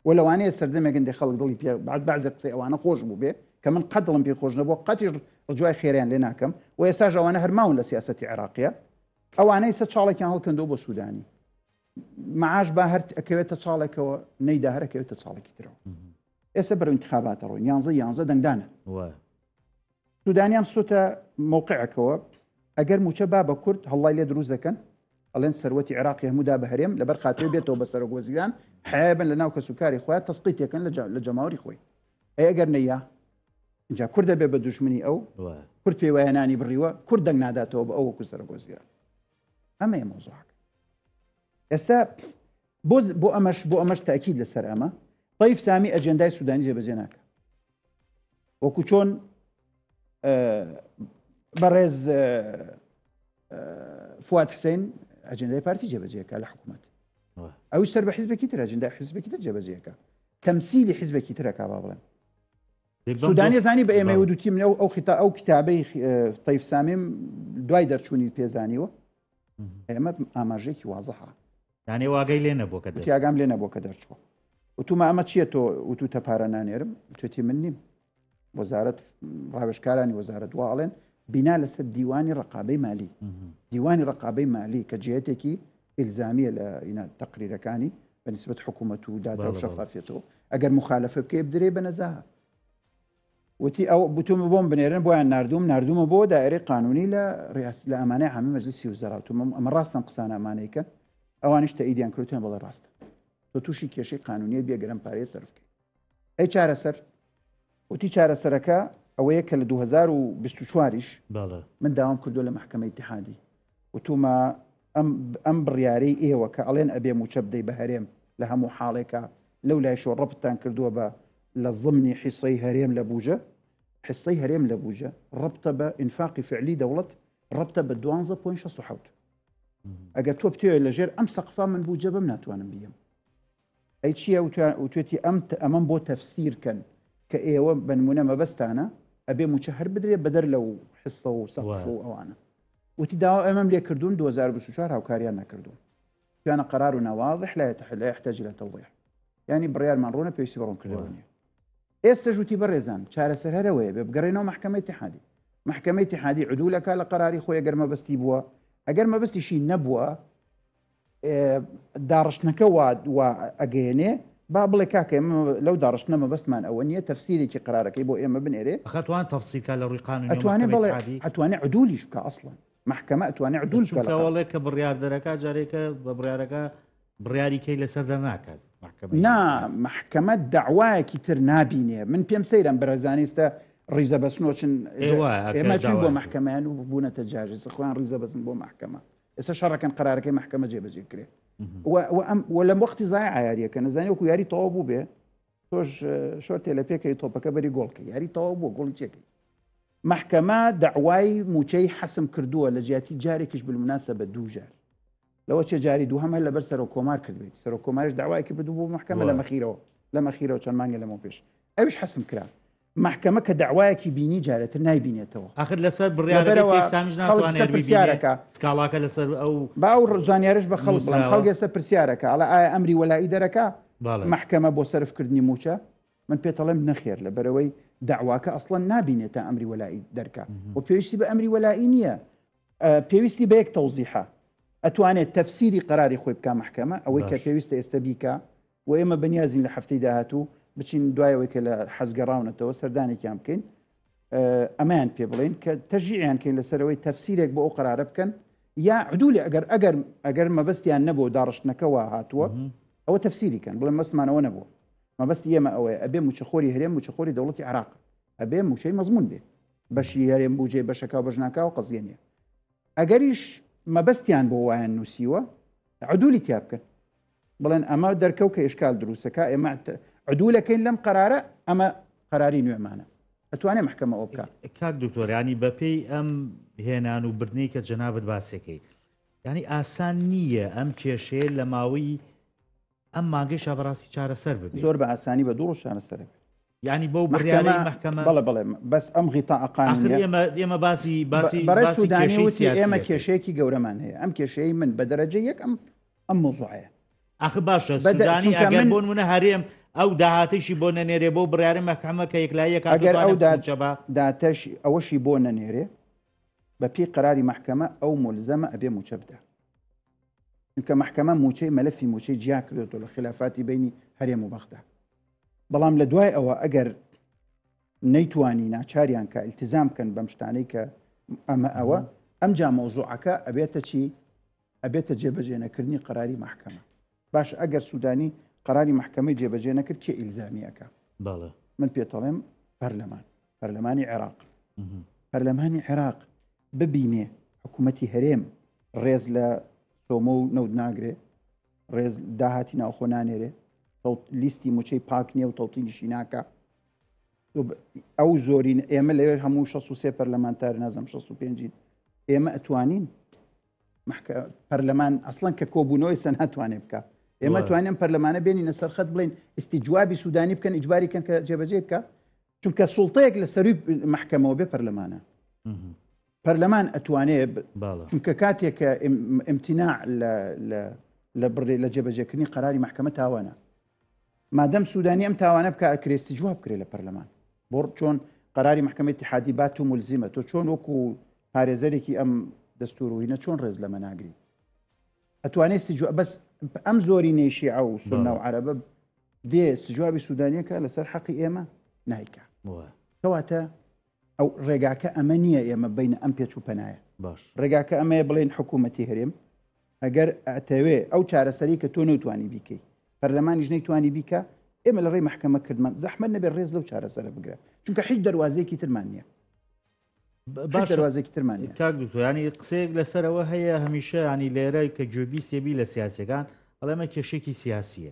و لەوانەیە سەردەمێک گەندێ خەڵک دڵی پێ بعد بەعزێ قسەی ئەوانە خۆش بوو بێ کە من قەت دڵم پێ خۆش نەبووە قەتیش ڕجوای خێریان لێ ناکەم و ئێستاش ئەوانە هەر ماون لە سیاسەتی عێراقیە ئەوانە ئێستا چاڵێکیان هەڵکەندەوە بۆ سوودانی معاش با هەر ئەکەوێتە چاڵێکەوە نەیدا هەر ئەکەوێتە چاڵێکی ترەوە ئێستا بەرەو انتخاباتە ڕۆین یانزە یانزە دەنگدانە سوودانیان خستۆتە موقعەکەوە ئەگەر موچە با بە کورد هەڵای لێ دروست دەکەن. ئەڵێن سەروەتی عێراقی هەموو دا بە هەرێم لەبەر خاتری بێتەوە بە سەرۆک وەزیران حەیای بن لە ناو کەسوکاری خۆیان تەسقیتێکن لە جەماوەری خۆی. ئەی ئەگەر نەیا ئینجا کورد دەبێ بە دوژمنی ئەو، کورد پێی وایە نانی بڕیوە، کورد دەنگ ناداتەوە بە ئەو وەکو سەرۆک وەزیران. ئەمەیە مەوزوعەکە. ئێستا بۆ بۆ ئەمەش بۆ ئەمەش تاکید لەسەر ئەمە تەیف سامی ئەجێندای سودانی جێبەجێ ناکە. وەکو چۆن بەڕێز فواد حسین ئەجندای پارتی جێبەجێکە لە حکوومەت ئەو سەر بە حزبێکی تر ئەجندای حزبێکی تر جێبەجێەکە تەمسیلی حزبێکی ترەکە با بڵێن سودانی زانی بە ئێمە ودوتی من ئەو خیتا ئەو کتابەی تەیف سامیم دوای دەرچوونی پێزانیوە ئێمە ئاماژێکی وازەحە یانێ واگەی لێ نەبووە کە دەرچووە. ئاگام لێ نەبووە کە دەرچووە. وتومە ئەمە چییە تۆ وتوتە پارە نانێرم؟ وتێتی من نیم. وەزارەت ڕاوێژکارانی وەزارەت وا ئەڵێن بینا لەسەر دیوانی ڕقابەی مالی. دیوانی ڕقابەی مالی کە جێتێکی ئیلزامیە لە ئینا تەقریرەکانی بە نسبەت حکوومەت و داتا و شەفافیەتەوە ئەگەر مخالفە بکەی بدرێ بە نەزاهە. وتی ئەو بتومە بۆم بنێرن بۆیان ناردووم ناردوومە بۆ دایرەی قانونی لە ڕیاس لە ئەمانەی عامی مەجلسی وزەرا وتومە ئەمە ڕاستن قسانە ئەمانەیکەن ئەوانیش تەئیدیان کردوتیان بەڵێ ڕاستە تۆ تووشی کێشەی قانونیە بێ گەرم پارەیە سەرف بکەی ئەی چارەسەر وتی چارەسەرەکە ئەوەیە کە لە 2024 یش بەڵێ من داوام کردو لە مەحکەمەی ئیتیحادی وتومە ئەم ئەم بڕیارەی ئێوە کە ئەڵێن ئەبێ مووچە بدەی بە هەرێم لە هەموو حاڵێکا لەو لایشەوە ڕەبتتان کردووە بە لە زمنی حیسەی هەرێم لە بوجە حیسەی هەرێم لە بوجە ڕەبتە بە ئینفاقی فعلی دەوڵەت ڕەبتە بە 12.67 ئەگەر تۆ بتەوێت لە ژێر ئەم سەقفا من بوجە بم ناتوانم بیەم ئەی چییە وتوێتی ئەم ئەمەم بۆ تەفسیر کەن کە ئێوە بە نمونە مەبەستانە ئەبێ موچە هەر بدرێ بەدەر لەو حسە و سەقف و ئەوانە وتی داوا ئەمەم لێ کردوون 2024 هاوکاریان نەکردوون توانە قرار و نواضح لا لا يحتاج الى توضيح ینی بڕیارمان ڕوونە پێویستی بە ڕوونکردنەوە نییە ئێستەش وتی بەڕێزان چارەسەر هەرەوەیە بێ بگەڕێنەوە محکمەی اتحادی محکمەی اتحادی عدولەکە لە قەراری خۆی گەر مەبەستی بووە ئەگەر مەبەستیشی نەبووە داڕشتنەکە وا وا ئەگەیەنێ با بڵێ کاکە ئێمە لەو داڕشتنە مەبەستمان ئەوە نییە تەفسیرێکی قەرارەکەی بۆ ئێمە بنێرێ. ئەخە توان تەفسیر کا لە ڕووی قانونیەوە ئەتوانێ مەحکەمەی بەڵێ ئیتحادی؟ ئەتوانێ عدولیش بکا ئەسڵەن مەحکەمە ئەتوانێ عدول بکا لە چونکە قەرار. ئەڵێ کە بڕیاردەرەکە جارێکە بە بڕیارەکە بڕیاری کەی لەسەر دەرناکات مەحکەمەی نا مەحکەمە دەعوایەکی تر نابینێ من پێم سەیرە ئەم بەڕێزانەی ئێستا ڕیزە بەسن و چن ئێ وایە ئەکە ئێمە چوین بۆ داوایان کرد. مەحکەمەیان و بوونەتە جاش ئێستا خۆیان ڕیزە بەسن بۆ مەحکەمە ئێستا شەڕەکەن قەرارەکەی مەحکەمە جێبەجێ کرێ و لەم وەختی زای عیاریەکە نەزانی وەکو یاری تەواو بوو بێ تۆش شۆرتێ لە پێکەی تۆپەکە بەری گۆڵکە یاری تەواو بووە گۆڵی چێکەی محکەمە داوای موچەی حەسم کردووە لە جیاتی جارێکیش بالمناسبە بە دوو جار لەوە چێ جاری دووهەم هەر لەبەر سەرۆک کۆمار کردبێت سەرۆک کۆماریش داوایەکی بردوو بۆ محکەمە لە مەخیرەوە لە مەخیرەوە چەند مانگێ لەمەو پێش ئەویش حەسم کرا مەحکەمە کە دەعوایەکی بینی جارێتر نایبینێتەوە. ئاخر لەسەر بڕیارەکەی لەبەرئەوە تەیف سامیش خەڵک ناتوانێت ئێستا بیبینێ پرسیارەکا. سکاڵاکە لەسەر ئەو با ئەو زانیارەش بە خەڵک بڵێم نووسراوە. خەڵک ئێستا پرسیارەکا ئەڵێ ئایا ئەمری وەلائی دەرەکا بەڵێ. مەحکەمە بۆ سەرف کردنی مووچە؟ من پێتەڵێم نەخێر لەبەرئەوەی دەعواکە ئەسڵەن نابینێ تا ئەمری وەلائی دەرکا و پێویستی بە ئەمری وەلائی نییە پێویستی بە یەک تەوزیحە ئەتوانێت تەفسیری قەراری خۆی بکا مەحکەمە ئەوەی کە باش. پێویستە ئێستا بیکا و ئێمە بەنیازین لە هەفتەی داهاتوو بچین دوای ئەوەی کە لە حەج گەڕاونەتەوە سەردانێکیان بکەین ئەمەیان پێ بڵێین کە تەشجیعیان کەین لەسەرەوەی تەفسیرێک بۆ ئەو قەرارە بکەن یا عدولی ئەگەر ئەگەر ئەگەر مەبەستیان نەبوو داڕشتنەکە وا هاتووە ئەوە تەفسیری کەن بڵێن مەبەستمان ئەوە نەبووە مەبەستی ئێمە ئەوەیە ئەبێ مووچەخۆری هەرێم مووچەخۆری دەوڵەتی عێراق ئەبێ مووچەی مەزمون بێ بەشی هەرێم بوجێ بەشەکە و بەش ناکاوە قەزیە نییە ئەگەریش مەبەستیان بۆ وایان نووسیوە عدولی تیا بکەن بڵێن ئەمە دەرکەو کە ئیشکال دروستەکە ئێمە عدولەکەین لەم قەرارە ئەمە قەراری نوێمانە ئەتوانێ محکەمە ئەوە بکا. کاک دکتۆر ینی بەپێی ئەم هێنان و بردنەی کە جەنابت باسێکەی ینی ئاسان نییە ئەم کێشەیە لە ماوەی ئەم مانگەیشا بەڕاستی چارەسەر ببێ. زۆر بە ئاسانی بە دوو ڕۆژ چارەسەر ئەبێ. یانی بەو بڕیارەی مەحکەمە بەڵێ بەڵێ بەس ئەم غیتاء ئاخر قانونیە ئێمە ئێمە باسی باسی بەڕێز باسی سودانی کێشەی وتی سیاسی ئێمە ئەکەین. کێشەیەکی گەورەمان هەیە ئەم کێشەیەی من بە دەرەجە یەک ئەم ئەم مەوزوعەیە. ئاخر باشە بەدە سودانی چونکە ئەگەر من بۆ نمونە هەرێم ئەو داهاتەیشی بۆ نەنێرێ بۆ بڕیارەی مەحکەمە کە یەکلایی ئەکات و ئەگەر ئەو توانێ دات مووچە بە داتەش ئەوەشی بۆ نەنێرێ بە پێی قەراری مەحکەمە ئەو مولزەمە ئەبێ مووچە بدا. چونکە مەحکەمە مووچەی مەلەفی مووچەی جیا کردۆتەوە لە خلافاتی بینی هەرێم و بەغدا بەڵام لە دوای ئەوە ئەگەر نەیتوانی ناچاریان کە التزام بکەن بەم شتانەی کە ئەمە ئەوە ئەمجا مەوزوعەکە ئەبێتە چی؟ ئەبێتە جێبەجێنەکردنی قەراری مەحکەمە. باش ئەگەر سوودانی قەراری مەحکەمەی جێبەجێ نەکرد کێ ئیلزامی ئەکا؟ بەڵێ. من پێتەڵێم پەرلەمان، پەرلەمانی عێراق. پەرلەمانی عێراق ببینێ حکوومەتی هەرێم ڕێز لە سۆمۆ و نەوت ناگرێ، ڕێز داهاتی ناوخۆ نانێرێ، لیستی موچەی پاک نییە و تەوتینیشی ناکا. ئەو زۆرین ئێمە لەوێ هەموو 63 پەرلەمانتار نازم 65 ئێمە ئەتوانین پەرلەمان ئەسڵەن کە کۆبوونەوەی سە ناتوانێ بکە ئێمە توانین پەرلەمانە بێنینە سەرخەت بڵین ئیسیجوابی سوودانی بکەن ئیجباری کەن کە جێبەجێ بکە چونکە سوڵتەیەک لە سەروی محکەمەوە بێ پەرلەمانە پەرلەمان ئەتوانێ چونکە کاتێک کە امتناع لە بڕێ لە جێبەجێکردنی قەراری محکمە تاوانە مادەم سوودانی ئەم تاوانە بکە ئەکرێ استجواب بکرێ لە پەرلەمان بۆ چۆن قەراری محکمە اتحادی بات و ملزیمە تۆ چۆن وەکو پارێزەرێکی ئەم دەستور و هینە چۆن ڕێز لەمە ناگری ئەتوانێت استجواب بەس ئەم زۆری شیعە و سنە و عەرەبە دێ استجوابی سوودانیەکە لەسەر حەقی ئێمە نایکا کەواتە ئەو ڕێگاکە ئەمە نییە ئێمە بینە ئەم پێچ و پەنایە باش ڕێگاکە ئەمەیە بڵێن حکوومەتی هەرێم ئەگەر ئەتەوێ ئەو چارەسەری کە تۆ نەوتوانی بیکەی پەرلەمانیش نەیتوانی بیکە ئێمە لە ڕێی مەحکەمە کردمان زەحمەت نەبێت ڕێز لەو چارەسەرە بگرە چونکە هیچ دەروازەیەکی ترمان نییە باش دەروازێکی ترمان نییە کاک دکتۆر ینی قسەیەک لەسەرەوە هەیە هەمیشە ینی لێرە کە گوێبی سێبی لە سیاسەکان ئەڵێمە کێشێکی سیاسیە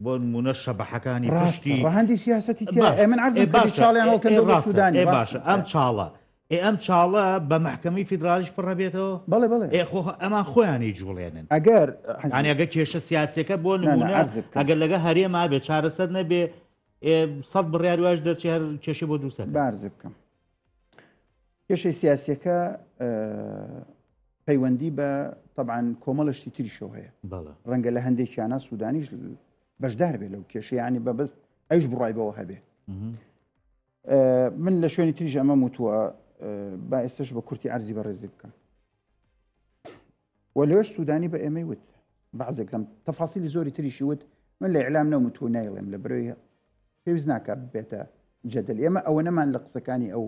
بۆ نمونە شەبەحەکانی پشتی ڕەهەندی سیاسەتی تیا ئێ من عەرزم کرد چاڵیان هەڵکردەوە بە سودانی باشە ئەم چاڵە ئێ ئەم چاڵە بە مەحکەمەی فیدرالیش پڕ بێتەوە؟ بەڵێ بەڵێ. ئێ خۆ ئەمان خۆیان ئەیجوڵێنن. ئەگەر یانی ئەگەر کێشە سیاسیەکە بۆ نمونە ئەگەر لەگە هەرێما بێ چارەسەر نەبێ ئێ سەد بڕیار واش دەرچێ هەر کێشەی بۆ دروست ئەکەن. با عەرز بکەم کێشەی سیاسیەکە پەیوەندی بە تەبعەن کۆمەڵە شتی تریشەوە هەیە. بەڵێ. ڕەنگە لە هەندێکیانە سودانیش بەشدار بێ لەو کێشە یانی بەبەست ئەویش بڕای بەوە هەبێ. من لە شوێنی تریش ئەمەم وتووە با ئێستش بە کورتی عەرزی بەڕێزی بکەم و لەوێش سوودانی بە ئێمەی وت بەعزێک لەم تەفاسیلی زۆری تریشی وت من لە ئیعلام نەموتووە نایڵێم لە برۆی پێویست ناکات ببێتە جەدەل ئێمە ئەوە نەمان لە قسەکانی ئەو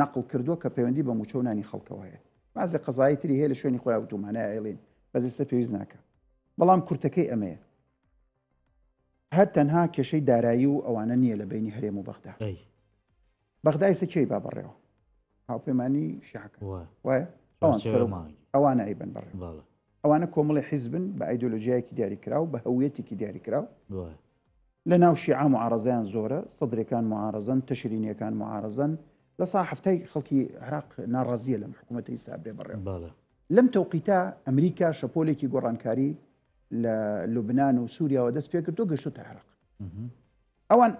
نەقل کردووە کە پەیوەندی بە موچە و نانی خەڵکەوە هەیە بازێ قەزایی تری هەیە لە شوێنی خۆیان وتومانە ئەیڵین بەس ئێستا پێویست ناکە بەڵام کورتەکەی ئەمەیە هەر تەنها کێشەی دارایی و ئەوانە نییە لە بینی هەرێم و بەغدا بەغدا ئێستا کێی با بەڕێوە هاوپەیمانی شیعەکە وایە ئەوان ئەوانە ئەیبن بەڕێوە ئەوانە کۆمەڵی حیزبن بە ئایدۆلۆژیایەکی دیاریکراو بە هەویەتێکی دیاریکراو لە ناو شیعە معارەزەیان زۆرە سەدرەکان معارەزەن تەشرینیەکان معارەزەن لە سا هەفتای خەڵکی عراق ناڕازیە لەم حکوومەتی سابرێ بەڕێوە لەم تەوقیتا ئەمریکا شەپۆلێکی گۆڕانکاری لە لوبناان و سووریاوە دەست پێکردو گەشتوتە عێراق ئەوان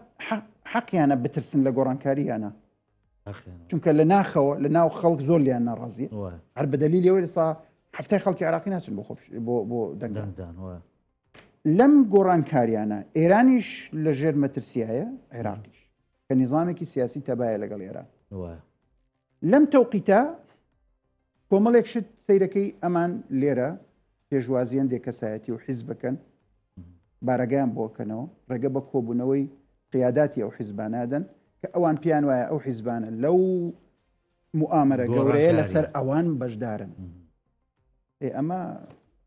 حەقیانە بترسن لە گۆڕانکاریانە چونکە لە ناخەوە لە ناو خەڵک زۆر لیان ناڕازی هەر بە دەلیلەوە ئێستا هەفتای خەڵکی عراقی ناچن بۆ بۆ بۆ دەنگدان لەم گۆڕانکاریانە ئێرانیش لە ژێر مەترسیایە عێراقیش کە نیزامێکی سیاسی تەبایە لەگەڵ ئێران لەم تەوقیتە کۆمەڵێک شت سەیرەکەی ئەمان لێرە پێشوازی هەندێک کەسایەتی و حیزبەکەن بارەگایان بۆکەنەوە ڕێگە بە کۆبوونەوەی قیاداتی ئەو حیزبانادەن کە ئەوان پێیان وایە ئەو حیزبانە لەو موئامەرە گەورەیە لەسەر ئەوان بەشدارن ئێ ئەمە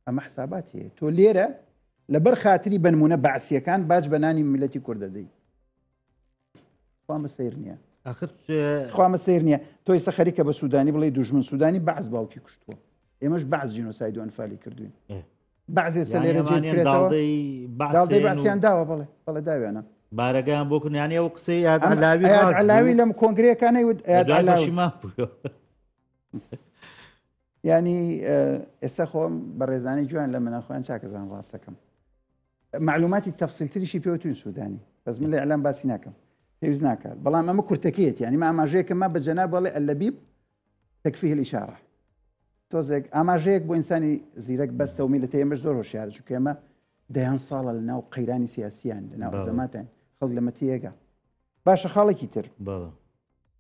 ئەمە حساباتی تۆ لێرە لەبەر خاتری بنمونە بەعسیەکان باج بەنانی میلەتی کوردەدەی خوامە سیر نییە خوامە سیر نییە تۆ ئێستا خەریکە بە سوودانی بڵێ دوژمن سوودانی بەعس باوکی کوشتووە ئێمەش بەعس جینۆساید و ئەنفالی کردوین بەعزێ سەلێرە داڵدەی بەعسیان داوە بەڵێ بەڵێ داویانە بارەگەیان بۆ کنیانی ئەو قسەی یاد علاوی علاوی لەم کۆنگرەکانەی وت ینی ئێستا خۆم بە ڕێزانی جوان لە منە خۆیان چاکەزان ڕاستەکەم مەعلوماتی تەفسیلتریشی پێوتوین سودانی بەس من لە ئیعلام باسی ناکەم پێویست ناکات بەڵام ئەمە کورتەکەیەتی ینی ما ئاماژەیەکە ما بە جەناب بەڵێ اللبیب تکفیه الاشارە تۆزێک ئاماژەیەک بۆ ئینسانی زیرەک بەستە و میلەتە ئێمەش زۆر هۆشیارە چونکە ئێمە دەیان ساڵە لە ناو قەیرانی سیاسیان لە ناو ئەزەماتین خەڵک لەمە تێگا باشە خاڵێکی تر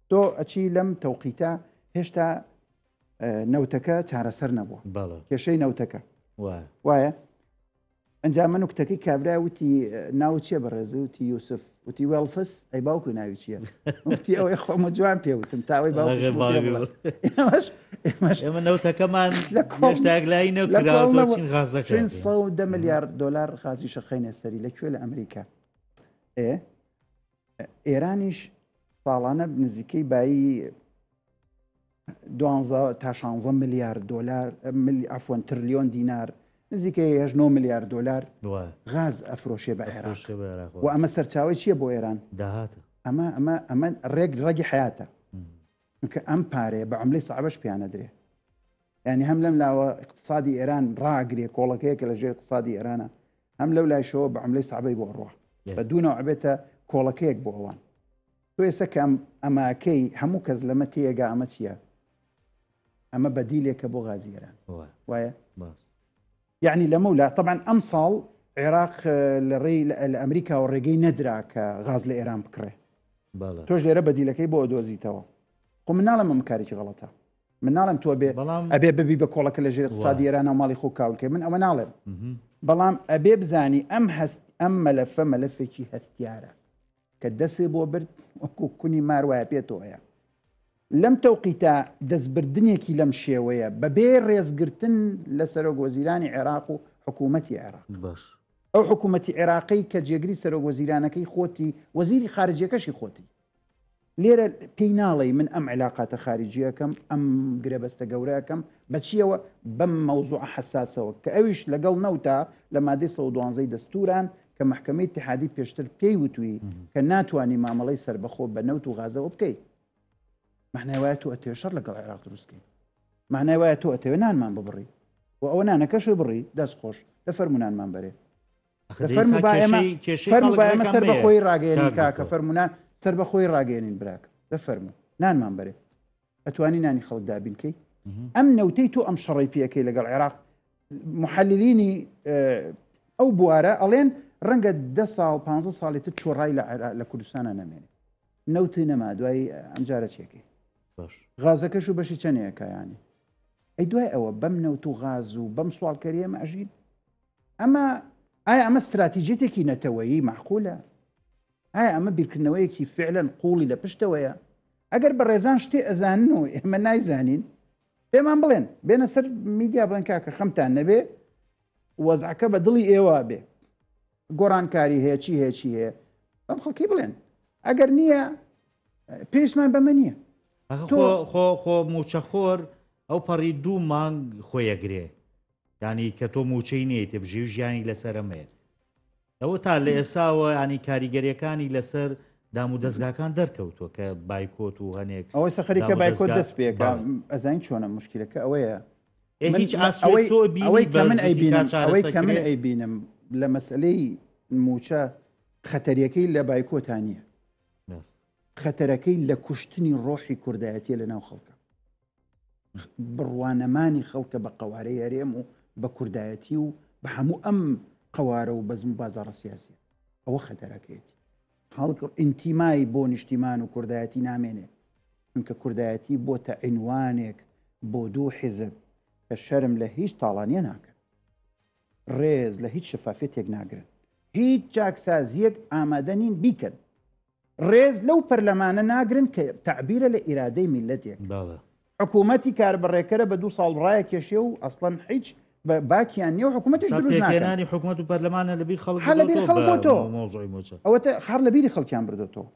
تۆ ئەچی لەم تەوقیتە هێشتا نەوتەکە چارەسەر نەبووە کێشەی نەوتەکە وایە. ئەنجا من نوکتەکەی کابرا وتی ناوت چیە بەڕێز وتی یوسف وتی وێڵفس ئەی باوکو ناوی چییە وتی ئەوەی خۆمە جوان پێ وتم تا ئەوەی باوکیش بۆ پێ بڵێ. ئێمەش ئێمەش ئێمە نەوتەکەمان لە کۆڵ هێشتا لای لە نەکراوە کۆڵ تۆ نەبوو چین غازەکە چوین 110 ملیار دلار غازی شەخینە سەری لە کوێ لە ئەمریکا ئێ ئێرانیش ساڵانە نزیکەی بایی دوانزە تا شانزە ملیار دۆلار عەفوەن ترلیۆن دینار نزیکەی هەشت نۆ ملیار دۆلار غاز ئەفرۆشێ بە عێراق و ئەمە سەرچاوەی چییە بۆ ئێران؟ داهاتە. ئەمە ئەمە ئەمە ڕێک ڕەگی حەیاتە چونکە ئەم پارەیە بە عملەی سەعبەش پێیان ئەدرێ یعنی هەم لەم لاوە اقتصادی ئێران ڕاگرێ کۆڵەکەیە کە لە ژێر اقتصادی ئێرانە هەم لەو لایشەوە بە عملەی سەعبەی بۆ ڕوا بە دوو نەوع بێتە کۆڵەکەیەک بۆ ئەوان تۆ ئێستا کە ئەم ئەماکەی هەموو کەس لەمە تێگا ئەمە چییە؟ ئەمە بەدیلێکە بۆ غازی ئێران وایە؟ یعنی لەمە لا طبعا ئەم ساڵ عێراق لە ڕێی لە ئەمریکا و ڕێگەی نەدرا کە غاز لە ئێران بکڕێ تۆش لێرە بەدیلەکەی بۆ دۆزیتەوە خۆ من ناڵێم ئەم کارێکی غەڵەتە من ناڵێم تۆ بێ ئەبێ ببی بە کۆڵەکە لە ژێر اقتصادی ئێران و ماڵی خۆ کاولکە من ئەوە ناڵێم بەڵام ئەبێ بزانی ئەم هەست ئەم مەلەفە مەلەفێکی هەستیارە کە دەسێ بۆ برد وەکو کونی مار وایە پێتۆیە. لەم تەوقیتە دەستبردنێکی لەم شێوەیە بەبێ ڕێزگرتن لە سەرۆک وەزیرانی عێراق و حکوومەتی عێراق. باش. ئەو حکوومەتی عێراقەی کە جێگری سەرۆک وەزیرانەکەی خۆتی، وەزیری خارجیەکەشی خۆتی. لێرە پێی ناڵێی من ئەم عیلاقاتە خاریجیە ئەکەم، ئەم گرێبەستە گەورە ئەکەم، بە چییەوە؟ بەم مەوزوعە حەساسەوە کە ئەویش لەگەڵ نەوتا لە مادەی 112 ی دەستووران کە مەحکەمەی ئیتیحادی پێشتر پێی وتووی کە ناتوانی مامەڵەی سەربەخۆ بە نەوت و غازەوە بکەی. مەعنای وایە تۆ ئەتەوێ شەڕ لەگەڵ عێراق دروست کەی. مەعنای وایە تۆ ئەتەوێ نانمان ببڕی. و ئەوە نانەکەشت بڕی، دەست خۆش، دە فەرموو نانمان بەرێ. فەرموو با ئێمە فەرموو با ئێمە سەربەخۆیی ڕاگەیەنین کاکە فەرموو نان سەربەخۆیی ڕاگەیەنین براکە دە فەرموو نانمان بەرێ ئەتوانی نانی خەڵک دابین کەی ئەم نەوتەی تۆ ئەم شەڕی پێەکەی لەگەڵ عێراق محللینی ئەو بوارە ئەڵێن ڕەنگە ده ساڵ پ ساڵی تر چۆڕای لە لە کوردستانە نەمێنێ نەوتی نەما دوای ئەمجارە چێکەی غازەکەش و بەشی چەندەکە ینی ئەی دوای ئەوە بەم نەوت و غاز و بەم سواڵکەریە ئەژین ئەمە ئایا ئەمە ستراتیجیەتێکی نەتەوەیی مەعقولە؟ ئایا ئەمە بیرکردنەوەیەکی فعلەن قوڵی لە پشتەوەیە؟ ئەگەر بەڕێزان شتێ ئەزانن و ئێمە نایزانین پێمان بڵێن بێنە سەر میدیا بڵێن کاکە خەمتان نەبێ وەزعەکە بە دڵی ئێوە بێ گۆڕانکاری هەیە چی هەیە چی هەیە بەم خەڵکی بڵێن ئەگەر نییە پێویستمان بەمە نییە خۆ خۆ خۆ موچەخۆر ئەو پەڕی دوو مانگ خۆیەگرێ یانی کە تۆ موچەی نەیەتێ بژێوی ژیانی لەسەر ئەمەیە ئەوە تا لە ئێساوە ینی کاریگەریەکانی لەسەر دام و دەستگاکان دەرکەوتووە کە بایکۆت و هەنێک ئەوەی سەخەریکە بایکۆت دەست پێکە ئەزانین چۆنە مشکلەکە ئەوەیە هیچ ئەوەی تۆ ئەوەی کە من ئەیبینم ئەوەی کە من ئەیبینم لە مەسلەی موچە خەتەریەکەی لە بایکۆتا نییە خەتەرەکەی لە کوشتنی ڕۆحی کوردایەتیە لە ناو خەڵکە بڕوانەمانی خەڵکە بە قەوارەی هەرێم و بە کوردایەتی و بە هەموو ئەم قەوارە و بەزم و بازاڕە سیاسیە ئەوە خەتەرەکەیەتی خەڵک ئینتیمای بۆ نیشتیمان و کوردایەتی نامێنێ چونکە کوردایەتی بۆتە عینوانێک بۆ دوو حیزب کە شەرم لە هیچ تاڵانیە ناکەن ڕێز لە هیچ شەفافیەتێک ناگرن هیچ چاکسازیەک ئامادە نین بیکەن ڕێز لەو پەرلەمانە ناگرن کە تەعبیرە لە ئیرادەی میللەتێک. حکوومەتی کاربەڕێکەرە بە دوو ساڵ ڕایەکێشێ و ئەسڵەن هیچ باکیان نییە و حکوومەتیش ئێستا دروست ناکەن. پێکهێنانی حکوومەت و پەرلەمانە لە بیر خەڵک هەر لە بیر بردۆتەوە خەڵک بە بۆتەوە. مەوزوعی مووچە. ئەوەتە هەر لە بیری خەڵکیان بردۆتەوە.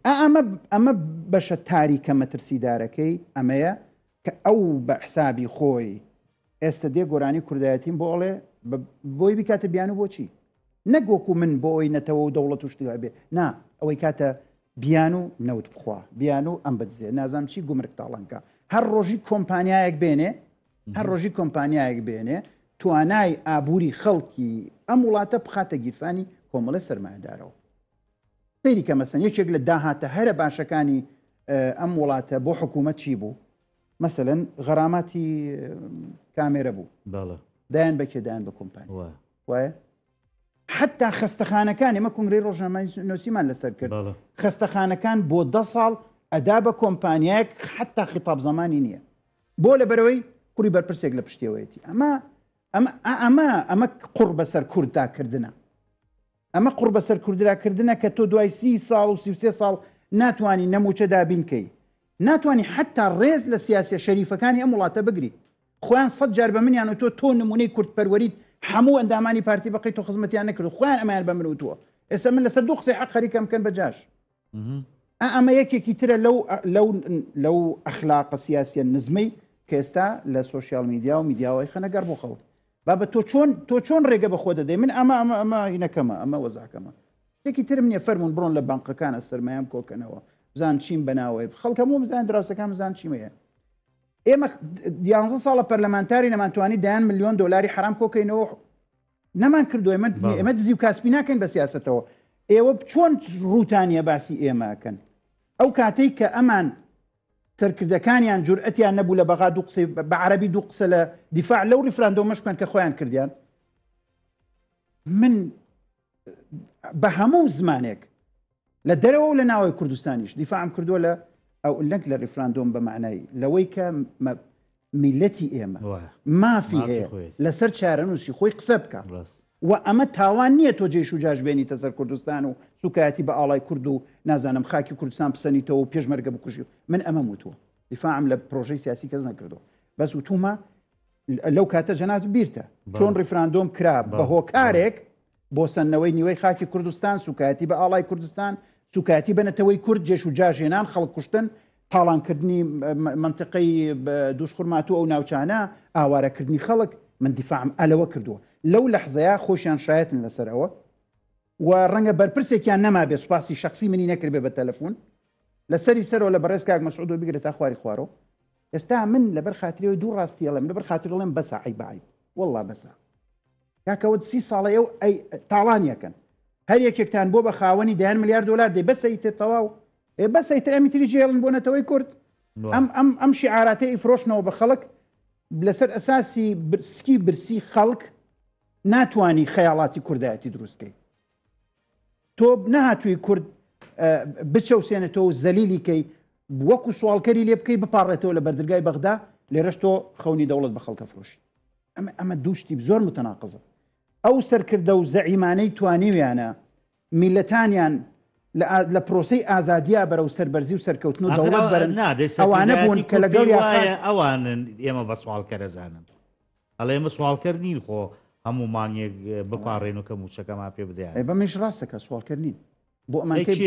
ئا ئەمە ئەمە بەشە تاریکە مەترسیدارەکەی ئەمەیە کە ئەو بە حسابی خۆی ئێستە دێ گۆرانی کوردایەتیم بۆ ئەڵێ بۆی بیکاتە بیانوو بۆچی؟ نەک وەکو من بۆ ئەوەی نەتەوە و دەوڵەت و شتی هەبێ نا ئەوەی کاتە بیانوو نەوت بخوا بیانوو ئەم بدزێ نازانم چی گومرگ تاڵانکە هەر ڕۆژی کۆمپانیایەک بێنێ هەر ڕۆژی کۆمپانیایەک بێنێ توانای ئابووری خەڵکی ئەم وڵاتە بخاتە گیرفانی کۆمەڵی سەرمایەدارەوە سەیری کە مەسەن یەکێک لە داهاتە هەرە باشەکانی ئەم وڵاتە بۆ حکوومەت چی بوو مەسەلەن غەراماتی کامێرە بوو بەڵێ دایان بەکێ دایان بە کۆمپانیا وایە حتا خەستەخانەکان ئێمە کۆنگرەی ڕۆژنامەی نووسیمان لەسەر کرد خەستەخانەکان بۆ دە ساڵ ئەدا بە کۆمپانیایەک حتا خیتاب زمانی نییە بۆ لە بەرەوەی کوڕی بەرپرسێک لە پشتیەوەیەتی ئەمە. ئەمە ئەمە ئەمە قوڕ بەسەر کورددا کردنە. ئەمە قوڕ بەسەر کوردرا کردنە کە تۆ دوای سی ساڵ و 33 ساڵ ناتوانی نە مووچە دابین کەی ناتوانی حتا ڕێز لە سیاسیە شەریفەکانی ئەم وڵاتە بگری خۆیان سەد جار بە منیان وتووە تۆ نمونەی کورد پەروەریت هەموو ئەندامانی پارتی بەقەی تۆ خزمەتیان نەکرد خۆیان ئەمەیان بە من وتووە ئێستا من لەسەر دوو قسەی حەق خەریکەم بکەن بە جاش ئا ئەمە یەکێکی ترە لەو لەو لەو ئەخلاقە سیاسیە نزمەی کە ئێستا لە سۆشیال میدیا و میدیاوەی خەنە گەڕ بۆ خەڵک بابە تۆ چۆن تۆ چۆن ڕێگە بە خۆ دەدەی من ئەمە ئەمە ئەمە هینەکەمە ئەمە وەزعەکەمە شتێکی ترم نییە فەرمونون بڕۆن لە بانقەکانە سەرمایەم کۆکەنەوە بزان چیم بەناوەیە خەڵک هەموو بزان دراوسەکان بزان چیمەیە ئێمە یانزە ساڵە پەرلەمانتاری نەمانتوانی دەیان ملیۆن دۆلاری حرام کۆکەینەوە نەمان کردو ئێمە ئێمە دزی و کاسپی ناکەین بە سیاستەوە ئێوە چۆن ڕووتانە باسی ئێمەکەن ئەو کاتەی کە ئەمان سەرکردەکانیان جورئەتیان نەبوو لە بەغا دوو قسەی بە عەرەبی دوو قسە لە دیفاع لەو ڕیفراندۆمەش بکەن کە خۆیان کردیان من بە هەموو زمانێک لە دەرەوە و لە ناوەی کوردستانیش دیفاعم کردووە لە ئەو لەنک لە ڕیفراندۆم بە معنای لەوەی کە میلەتی ئێمە مافی هەیە لەسەر چارەنووسی خۆی قسە بکە و ئەمە تاوان نییە تۆ جێش و جاش بێنیتە سەر کوردستان و سوکایەتی بە ئاڵای کورد و نازانم خاکی کوردستان بسەنیتەوە و پێشمەرگە بکوژی من ئەمەم وتووە دیفاعم لە پرۆژەی سیاسی کەس نەکردووە بەس وتومە لەو کاتە جەنات بیرتە چۆن ڕیفراندۆم کرا بە هۆکارێک بۆ سەندنەوەی نیوەی خاکی کوردستان، سوکایەتی بە ئاڵای کوردستان، سوکایەتی بە نەتەوەی کورد، جێش و جاش هێنان، خەڵک کوشتن، تاڵانکردنی مەنتیقەی دووزخورماتوو ئەو ناوچانە، ئاوارەکردنی خەڵک، من دیفاعم ئەلەوە کردووە. لەو لەحزەیە خۆشیان شایەتن لەسەر ئەوە و ڕەنگە بەرپرسێکیان نەمابێ سوپاسی شەخسی منی نەکردبێ بە تەلەفون لە سەری سەرەوە لە بەڕێز کاک مەسعودەوە بیگرە تا خواری خوارەوە. ئێستا من لەبەر خاتری دوو ڕاستی ئەڵێم، لەبەر خاتری ئەڵێم بەسە عەیبە عەیب، وەڵڵا بەسە. کاکە ئەوە سی ساڵە ئێوە ئەی تاڵانیەکەن هەر یەکێکتان بۆ بە خاوەنی دەیان ملیار دۆلار دەی بەسە ئیتر تەواو ئێ بەسە ئیتر ئەمی تری جێڵن بۆ نەتەوەی کورد ئەم ئەم ئەم شیعاراتەی ئیفرۆشنەوە بە خەڵک لەسەر ئەساسی سکی برسی خەڵک ناتوانی خەیاڵاتی کوردایەتی دروستکەی تۆ نەهاتووی کورد بچەوسێنێتەوە و زەلیلی کەی وەکو سواڵکەری لێ بکەی بپاڕێتەوە لە بەردرگای بەغدا لێرەش تۆ خەونی دەوڵەت بە خەڵکە فرۆشی ئەمە ئەمە دوو شتی زۆر متەناقزە ئەو سەرکردە و زەعیمانەی توانیویانە میلەتانیان لە پرۆسەی ئازادیا بەرەو سەربەرزی و سەرکەوتن و دەوڵەت بەرن ئەوانە بوون کە لەگەڵ ئەوانن ئێمە بە سواڵکەرەزانن ئەڵێ ئێمە سواڵکەر نین خۆ هەموو مانگێک بپاڕێن و کە مووچەکەمان پێ بدەیان. ئەی بەمنیش ڕاست دەکات سواڵکەر نین. بۆ ئەمان کەی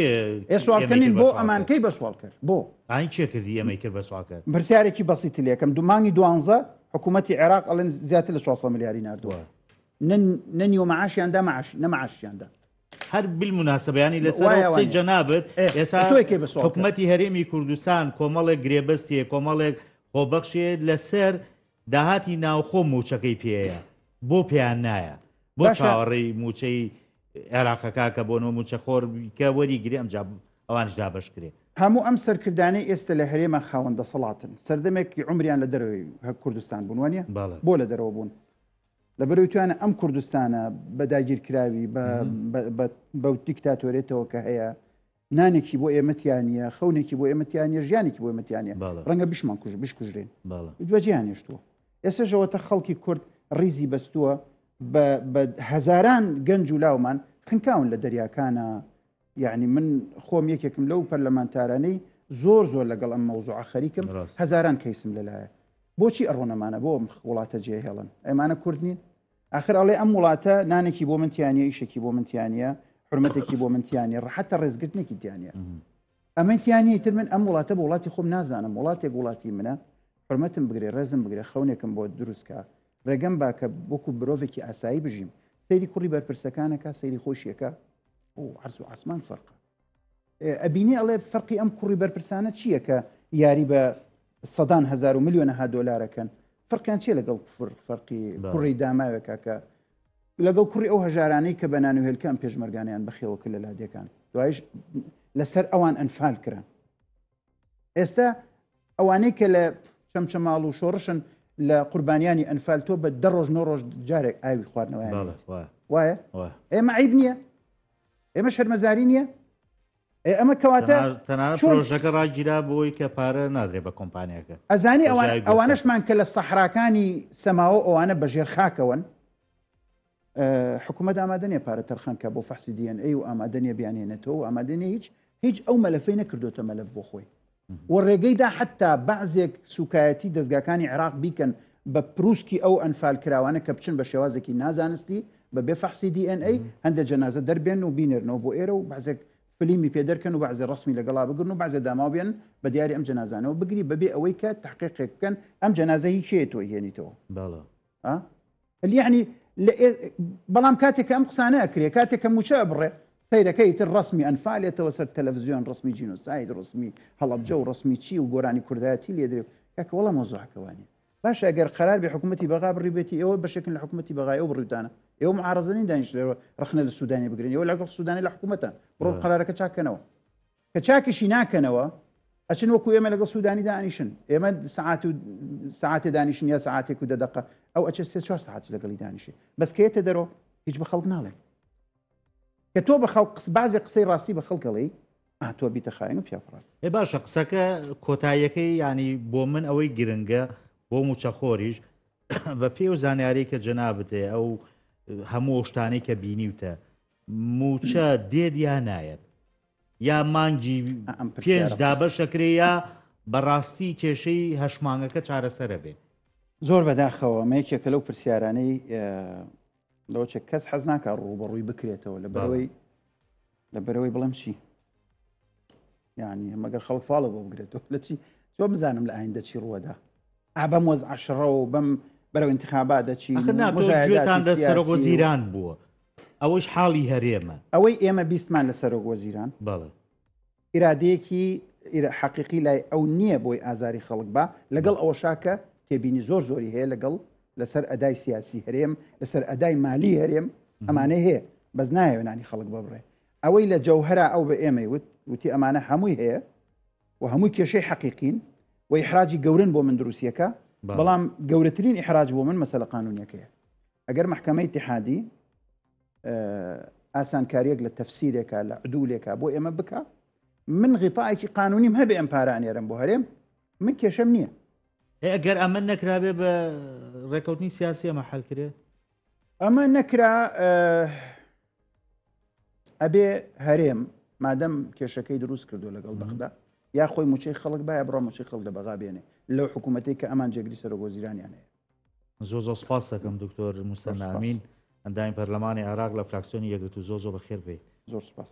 ئێ سواڵکەر نین بۆ ئەمان کەی بە سواڵکەر بۆ؟ ئاین کێ کردی ئێمەی کرد بە سواڵکەر؟ پرسیارێکی بەسیتی لێکەم دوو مانگی دوانزە حکوومەتی عێراق ئەڵێن زیاتر لە 400 ملیاری ناردووە نە نیوە معاشیان دا معاش نە معاشیان دا. هەر بالمناسبە ینی لەسەر ئەو قسەی جەنابت ئێستا حکومەتی هەرێمی کوردستان کۆمەڵێک گرێبەستیە کۆمەڵێک خۆبەخشێ لەسەر داهاتی ناوخۆ مووچەکەی پێیە بۆ پێیان نایە بۆ چاوەڕێی مووچەی عێراقەکە کە بۆ نۆ مووچەخۆر کە وەری گرێ ئەمجا ئەوانش دابەش کرێ. هەموو ئەم سەرکردانەی ئێستە لە هەرێمە خاوەن دەسەڵاتن سەردەمێکی عومریان لە دەرەوەی کوردستان بوون وانە؟ بۆ لە دەرەوە بوون؟ لەبەرەوەی توانە ئەم کوردستانە بە داگیرکراوی بە دیکتاتۆرێتەوە کە هەیە نانێکی بۆ ئێمە تیا نییە، خەونێکی بۆ ئێمە تیا نییە، ژیانێکی بۆ ئێمە تیا نییە. ڕەنگە بشمان کوژ بشکوژرێن. بەجێیان هێشتووە. ئێستاش ئەوەتە خەڵکی کورد ڕیزی بەستووە بە بە هەزاران گەنج و لاومان خنکاون لە دەریاکانە. یعنی من خۆم یەکێکم لەو پەرلەمانتارانەی زۆر زۆر لەگەڵ ئەم مەوزوعە خەریکم، هەزاران کەیسم لەلایە. بۆچی ئەڕۆن ئەمانە بۆ ئەم وڵاتە جێهێڵن؟ ئەمانە کورد نین؟ ئاخر ئەڵێ ئەم وڵاتە نانێکی بۆ من تیا نیە، ئیشێکی بۆ من تیا نیە، حورمەتێکی بۆ من تیا نیە، ڕەحەتە ڕێزگرتنێکی تیا نیە. ئەمەی تیا نیە ئیتر من ئەم وڵاتە بە وڵاتی خۆم نازانم، وڵاتێک وڵاتی منە، حورمەتم بگرێ، ڕێزم بگرێ، خەونێکم بۆ دروست کا، ڕێگەم با کە وەکو مرۆڤێکی ئاسایی بژیم. سەیری کوڕی بەرپرسەکان ئەکا، سەیری خۆیشی ئەکا، ئۆ عەرز و عاسمان فەرقە. ئەبینێ ئەڵێ فەرقی ئەم کوڕی بەرپرسانە چییە کە یاری بە سەدان هەزار و ملیۆنەها دۆلارەکەن فەرقیان چیە لەگەڵ فەرقی کوڕی داماوێکە کە لەگەڵ کوڕی ئەو هەژارانەی کە بە نان و هێلکە ئەم پێشمەرگانیان بەخێوە کرد لە لادێکان دوایش لەسەر ئەوان ئەنفال کران ئێستا ئەوانەی کە لە چەمچەماڵ و شۆڕشن لە قوربانیانی ئەنفال تۆ بە دە ڕۆژ نۆ ڕۆژ جارێک ئاوی خواردنەوەیان وایە ئێمە عیب نییە ئێمە شەرمەزاری نییە؟ ئێ ئەمە کەواتە تەنانەت پرۆژەکە ڕاگیرا بۆی کە پارە نادرێ بە کۆمپانیاکە. ئەزانی ئەوان ئەوانەشمان کە لە سەحراکانی سەماوە ئەوانە بە ژێر خاکەوەن حکوومەت ئامادە نیە پارە تەرخان کە بۆ فەحسی DNA و ئامادە نیە بیانهێنێتەوە و ئامادە نیە هیچ هیچ ئەو مەلەفەی نەکردوتە مەلەف بۆ خۆی و ڕێگەیدا حتا بەعزێک سوکایەتی دەزگاکانی عێراق بیکەن بە پروسکی ئەو ئەنفال کراوانە کە بچن بە شێوازێکی نازانستی بە بێ فەحسی DNA هەندێک جەنازە دەربێن و بینێرنەوە بۆ ئێرە و بەعزێک فلیمی پێ دەرکەن و بەعزێ ڕەسمی لەگەڵا بگرن و بەعزێ داماو بێن بە دیاری ئەم جەنازانەوە بگری بەبێ ئەوەی کە تەحقیقێک بکەن ئەم جەنازە هی کێیە تۆ هێنیتەوە بەڵێ ئا یعنی بەڵام کاتێک کە ئەم قسانە ئەکرێ کاتێک کە موچە ئەبڕێ سەیرەکە ئیتر ڕسمی ئەنفالێتەوە سەر تەلەڤزیۆن ڕسمی جینۆساید ڕسمی هەڵەبجە و ڕسمی چی و گۆرانی کوردایەتی لێدرێ کاکە وەڵا مەوزوعەکە وانە باشە ئەگەر قەرار بێ حکوومەتی بەغا بڕیبێتی ئێوە بەشێکن لە حکوومەتی بەغا ئێوە بڕیوتانە ئێوە معارەزە نین دانیشتەوە ڕەخنە لە سوودانی بگرن ئێوە لەگەڵ سوودانی لە حکوومەتان بڕۆن قەرارەکە چاکەنەوە کە چاکیشی ناکەنەوە ئەچن وەکو ئێمە لەگەڵ سوودانی دانیشن ئێمە سەعات و سەعاتێ دانیشن یا سەعاتێک و دە دەقە ئەو ئەچێت سێ چوار سەعات لەگەڵی دانیشێ بەس کە یەتە دەرەوە هیچ بە خەڵک ناڵێن کە تۆ بە خەڵک بازێ قسەی ڕاستی بە خەڵک ئەڵێی ئا تۆ بیتە خاین و پیاوخراپ. ئێ باشە قسەکە کۆتاییەکەی یانی بۆ من ئەوەی گرنگە بۆ موچەخۆریش بە پێی ئەو زانیاری کە جەنابت هەیە ئەو هەموو ئەو شتانەی کە بینیوتە موچە دێت یا نایەت یا مانگی ئەم پێنج پرسیارە قورس. دابەشەکرێ یا بەڕاستی کێشەی هەشت مانگەکە چارەسەرە بێ؟ زۆر بەداخەوە ئەمە یەکێکە لەو پرسیارانەی لەوەچێک کەس حەز ناکا ڕووبەڕووی بکرێتەوە لە بەرەوەی لە بەرەوەی بڵێم چی یعنی مەگەر خەڵک فاڵە بۆ بگرێتەوە لە چی چۆ بزانم لە ئایندە چی ڕووەدا ئا بەم وەز عشرە و بەم بەرەو انتخابات دەچی گوێتان لە سەرۆک وەزیران بووە ئەوەش حاڵی هەرێمە ئەوەی ئێمە بیستمان لە سەرۆک وەزیران بەڵێ ئیرادەیەکی حەقیقی لای ئەو نییە بۆی ئازاری خەڵک با، لەگەڵ ئەوەشا کە تێبینی زۆر زۆری هەیە لەگەڵ لەسەر ئەدای سیاسی هەرێم، لەسەر ئەدای مالی هەرێم، ئەمانەی هەیە، بەس نایەوێ نانی خەڵک ببڕێ. ئەوەی لە جەوهەرا ئەو بە ئێمەی وت، وتی ئەمانە هەمووی هەیە و هەمووی کێشەی حەقیقین و ئیحراجی گەورەن بۆ من دروستیەکە، بەڵام گەورەترین ئیحراج بۆ من مەسەلە قانونیەکەیە. ئەگەر مەحکەمەی ئیتیحادی ئاسانکاریەک لە تەفسیرێکا لە عدولێکا بۆ ئێمە بکە من غیتایەکی قانونیم هەبێ ئەم پارە ئەنێرم بۆ هەرێم من کێشەم نییە. ئەگەر ئەمە نەکرابێ بە ڕێکەوتنی سیاسی ئەمە حل کرێ؟ ئەمە نەکرا ئەبێ هەرێم مادەم کێشەکەی دروست کردو لەگەڵ بەغدا یا خۆی موچەی خەڵک باە بڕۆ موچەی خەڵک لە بەغا بێنێ لەو حکوومەتێک کە ئەمان جێگری سەرۆک وەزیرانیان هەیە. زۆر زۆر سپاس دەکەم دکتۆر موسەنا ئەمین ئەندامی پەرلەمانی عێراق لە فراکسیۆنی یەکگرتوو زۆر زۆر بەخێر بێیت. زۆر سپاس.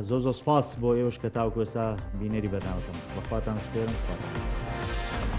زۆر زۆر سپاس بۆ ئێوەش کە تاوەکو ئێستا بینەری بەرنامەکەن. بەخواتان سپێرم خواتان.